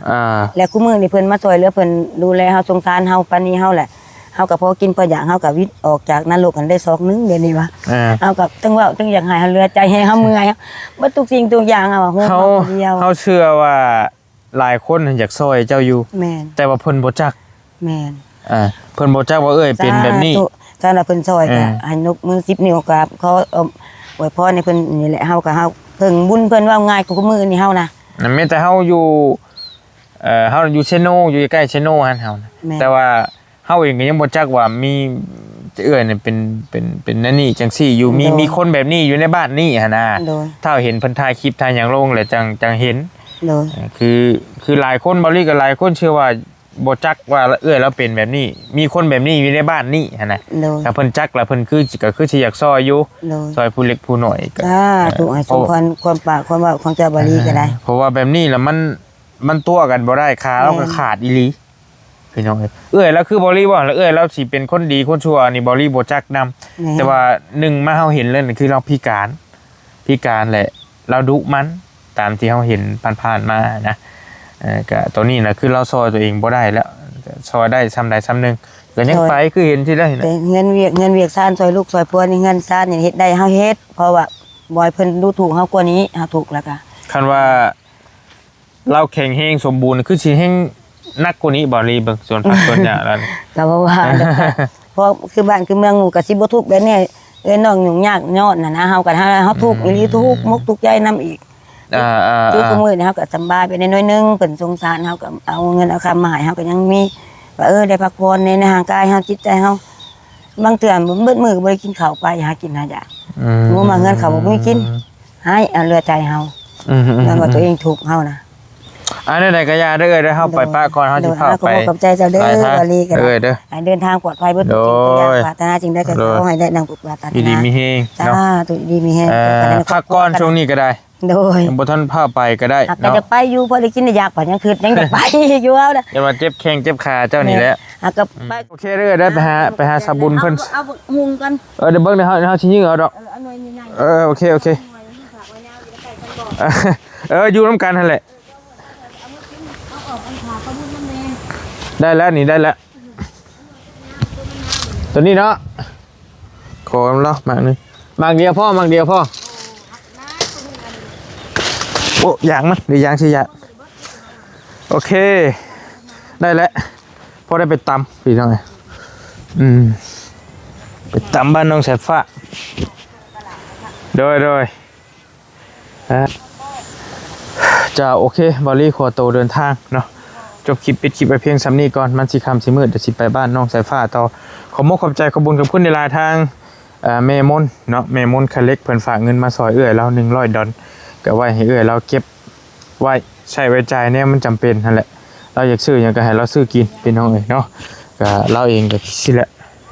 ແລ້ວຄູ່ມື້ນີ້ເພິ່ນມາຊ່ວຍເຫຼືອ ເພິ່ນດູແລເຮົາ ສົງສານເຮົາ ປານີເຮົາແຫຼະ ເຮົາກໍພໍກິນພໍຢາກ ເຮົາກໍວິດອອກຈາກນະລົກຫັ້ນໄດ້ສອກໜຶ່ງ. ດຽວນີ້ວ່າ ເຮົາກໍເຖິງເວົ້າເຖິງຢາກໃຫ້ ເຮົາເຫຼືອໃຈແຮງ ເຮົາເມື່ອຍ ເຮົາເບິດທຸກສິ່ງທຸກຢ່າງ ເຮົາວ່າ ເຮົາ ເຮົາເຊື່ອວ່າຫຼາຍຄົນຫັ້ນຢາກຊ່ອຍເຈົ້າຢູ່ ແມ່ນ ແຕ່ວ່າເພິ່ນບໍ່ຈັກ. ແມ່ນ ເພິ່ນບໍ່ຈັກວ່າເອື້ອຍເປັນແບບນີ້. ສາທຸ ຄັນວ່າເພິ່ນຊ່ອຍກໍໃຫ້ຍົກມືສິບນິ້ວ ກໍຂໍອວຍພອນໃຫ້ເພິ່ນນີ້ແຫຼະ. ເຮົາກໍ ເຮົາເພິ່ງບຸນເພິ່ນ ເວົ້າງ່າຍ ຄູ່ມື້ນີ້ເຮົານະ ແມ່ນແຕ່ເຮົາຢູ່ ເຮົາຢູ່ເຊໂນ ຢູ່ໃກ້ເຊໂນຫັ້ນເຮົານະ ແມ່ນ ແຕ່ວ່າ ເຮົາເອງກໍຍັງບໍ່ຈັກວ່າມີເອື້ອຍນີ້ເປັນ ເປັນ ເປັນແນວນີ້ຈັ່ງຊີ້ຢູ່ ມີ ມີຄົນແບບນີ້ຢູ່ໃນບ້ານນີ້ຫັ້ນນະ. ໂດຍ ຖ້າເຫັນເພິ່ນຖ່າຍຄລິບຖ່າຍຫຍັງລົງແລ້ວຈັ່ງ ຈັ່ງເຫັນ. ໂດຍ ເອີ ຄື ຄືຫຼາຍຄົນ ເບົາລີກໍຫຼາຍຄົນເຊື່ອວ່າບໍ່ຈັກວ່າເອື້ອຍລາວເປັນແບບນີ້ ມີຄົນແບບນີ້ຢູ່ໃນບ້ານນີ້ຫັ້ນນະ. ໂດຍ ຖ້າເພິ່ນຈັກແລ້ວເພິ່ນຄື ກໍຄືຊິຢາກຊ່ອຍຢູ່. ໂດຍ ຊ່ອຍຜູ້ເລັກຜູ້ນ້ອຍກໍ ສາທຸ ໃຫ້ສົມຄວາມ ຄວາມປາກຄວາມເວົ້າຂອງເຈົ້າ ເບົາລີກໍໄດ້. ເອີ ເພາະວ່າແບບນີ້ລະມັນ ມັນຕົວະກັນບໍ່ໄດ້ ຂາລາວກໍຂາດອີ່ຫຼີ. ພີ່ນ້ອງເອີຍ ເອື້ອຍລາວຄືເບົາລີເວົ້າ ແລ້ວເອື້ອຍລາວຊິເປັນຄົນດີຄົນຊົ່ວນີ້ ເບົາລີບໍ່ຈັກນຳ. ແມ່ນ ແຕ່ວ່າໜຶ່ງມາເຮົາເຫັນເລີຍ ຄືລາວພິການ ພິການ ແລະ ລາວດຸໝັ່ນ ຕາມທີ່ເຮົາເຫັນຜ່ານໆມານະ. ເອີ ກະໂຕນີ້ນະ ຄືລາວຊ່ອຍຕົວເອງບໍ່ໄດ້ແລ້ວ ຊ່ອຍໄດ້ຊ່ຳໃດຊ່ຳໜຶ່ງ ກໍຍັງໄປ ຄືເຫັນທີ່ໄດ້ນະ. ແຕ່ເຮືອນວຽກ ເຮືອນວຽກຊານ ຊ່ອຍລູກຊ່ອຍຜົວນີ້ ເຮືອນຊານນີ້ເຮັດໄດ້ເຮົາເຮັດ ເພາະວ່າບໍ່ໃຫ້ເພິ່ນດູຖູກເຮົາກວ່ານີ້ ເຮົາທຸກແລ້ວກະ ຄັນວ່າ ລາວແຂງແຮງສົມບູນ ຄືຊິແຮງໜັກກວ່ານີ້ບໍ່ ລີເບິ່ງສວນຜັກສວນຫຍ້າລາວນີ້. ກໍບໍ່ວ່າດອກ ເພາະຄືບ້ານຄືເມືອງ ໝູ່ກໍຊິບໍ່ທຸກແບບນີ້. ເອື້ອຍນ້ອງຫຍຸ້ງຍາກຍ້ອນຫັ້ນນະ ເຮົາກໍ ເຮົາ ເຮົາທຸກອີ່ຫຼີ ທຸກມົກທຸກໃຈນຳອີກ. ອ່າໆໆ ຄືຄູ່ມື້ນີ້ເຮົາກໍສຳບາຍໄປແດ່ໜ້ອຍໜຶ່ງ ເພິ່ນສົງສານເຮົາກໍເອົາເງິນເອົາຄຳມາໃຫ້ ເຮົາກໍຍັງມີວ່າ ເອີ ໄດ້ພັກຜ່ອນໃນ ໃນຮ່າງກາຍເຮົາ ຈິດໃຈເຮົາ. ບາງເທື່ອເບິດມື້ກໍບໍ່ໄດ້ກິນເຂົ້າ ໄປຫາກິນຫາຢາກ. ອືມ ໝູ່ມາເຮືອນເຂົາບໍ່ມີກິນ ໃຫ້ເອົາເຫຼືອໃຈເຮົາ. ອືມໆໆ ຍ້ອນວ່າຕົວເອງທຸກເຮົານະ. ອັນໃດໆກໍຢ່າເດີເອື້ອຍເດີ ເຮົາໄປປະກ່ອນ ເຮົາຊິພາໄປ. ໂດຍ ໂດຍ ກໍຂອບໃຈເຈົ້າເດີ ວາລີກໍໄດ້ ເອື້ອຍເດີ ໃຫ້ເດີນທາງປອດໄພເບິດທຸກສິ່ງທຸກຢ່າງ ປາດຖະໜາສິ່ງໃດກໍຂໍໃຫ້ໄດ້ດັ່ງປາດຖະໜາ. ຢູ່ດີມີແຮງເນາະ ສາທຸ ຢູ່ດີມີແຮງ. ເອີ ພັກກ່ອນຊ່ວງນີ້ກໍໄດ້. ໂດຍ ຍັງບໍ່ທັນພາໄປກໍໄດ້ເນາະ ກໍຢາກໄປຢູ່ ພໍໄດ້ກິນໄດ້ຢາກ ກໍຍັງຄິດ ຍັງຢາກໄປຢູ່ເອົານະ. ຢ່າວ່າເຈັບແຂ້ງເຈັບຂາເຈົ້ານີ້ແຫຼະ ຫາກໍໄປ. ໂອເຄເດີ ໄດ້ໄປຫາ ໄປຫາສາວບຸນເພິ່ນ ເອົາບັກຫຸ່ງກ່ອນ. ເອີ ດຽວເບິ່ງ ເຮົາ ເຮົາຊິຍື່ເອົາດອກ. ເອີ ໂອເຄ ໂອເຄ ເອີ ຢູ່ນຳກັນຫັ້ນແຫຼະ. ໄດ້ແລ້ວນີ້ ໄດ້ແລ້ວ ຕົວນີ້ເນາະ. ຂໍນຳລາວໝາກໜຶ່ງ ໝາກດຽວພໍ ໝາກດຽວພໍ. ໂອ້ ຢາກມັນ ຫຼືຢາກຊິຢາກ. ໂອເຄ ໄດ້ແລ້ວ ພໍໄດ້ໄປຕຳ ພີ່ນ້ອງເອີຍ. ອືມ ໄປຕຳບ້ານນ້ອງສາຍຟ້າ. ໂດຍ ໂດຍ. ອ່າ ເຈົ້າ ໂອເຄ ເບົາລີຂໍໂຕເດີນທາງເນາະ ຈົບຄລິບ ປິດຄລິບໄວ້ພຽງສ່ຳນີ້ກ່ອນ ມັນຊິຄ່ຳຊິມືດ ດຽວຊິໄປບ້ານນ້ອງສາຍຟ້າຕໍ່. ຂໍມົກຂອບໃຈ ຂອບບຸນຂອບຄຸນຫຼາຍໆ ທາງ ເອີ ແມ່ມົນເນາະ ແມ່ມົນຄາເລັກ ເພິ່ນຝາກເງິນມາຊ່ອຍເອື້ອຍລາວໜຶ່ງຮ້ອຍດອນ ກໍໄວ້ໃຫ້ເອື້ອຍລາວເກັບໄວ້ ໃຊ້ໄວ້ຈ່າຍແນວມັນຈຳເປັນຫັ້ນແຫຼະ. ລາວຢາກຊື້ຫຍັງກໍໃຫ້ລາວຊື້ກິນ ພີ່ນ້ອງເອີຍເນາະ. ກໍລາວເອງກໍຄືຊິແຫຼະ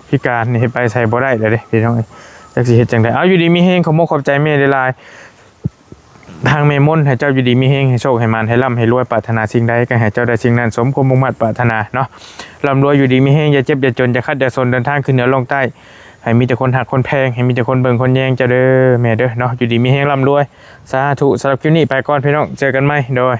ພິການນີ້ ເຮັດໄປໃສບໍ່ໄດ້ແລ້ວເດ້ ພີ່ນ້ອງເອີຍ ຈັກຊິເຮັດຈັ່ງໃດ. ເອົາ ຢູ່ດີມີແຮງ ຂອບມົກຂອບໃຈແມ່ຫຼາຍໆ ທາງແມ່ມົນ ໃຫ້ເຈົ້າຢູ່ດີມີແຮງ ໃຫ້ໂຊກໃຫ້ໝານ ໃຫ້ລ່ຳໃຫ້ລວຍ ປາດຖະໜາສິ່ງໃດ ກໍໃຫ້ເຈົ້າໄດ້ສິ່ງນັ້ນ ສົມຄວາມມຸ່ງມາດປາດຖະໜາເນາະ. ລ່ຳລວຍ ຢູ່ດີມີແຮງ ຢ່າເຈັບຢ່າຈົນ ຢ່າຂັດຢ່າສົນ ເດີນທາງຂຶ້ນເໜືອລົງໃຕ້ ໃຫ້ມີແຕ່ຄົນຮັກຄົນແພງ ໃຫ້ມີແຕ່ຄົນເບິ່ງຄົນແຍງເຈົ້າເດີ ແມ່ເດີເນາະ. ຢູ່ດີມີແຮງ ລ່ຳລວຍ ສາທຸ. ສຳລັບຄລິບນີ້ໄປກ່ອນ ພີ່ນ້ອງ ເຈີກັນໃໝ່ ໂດຍ.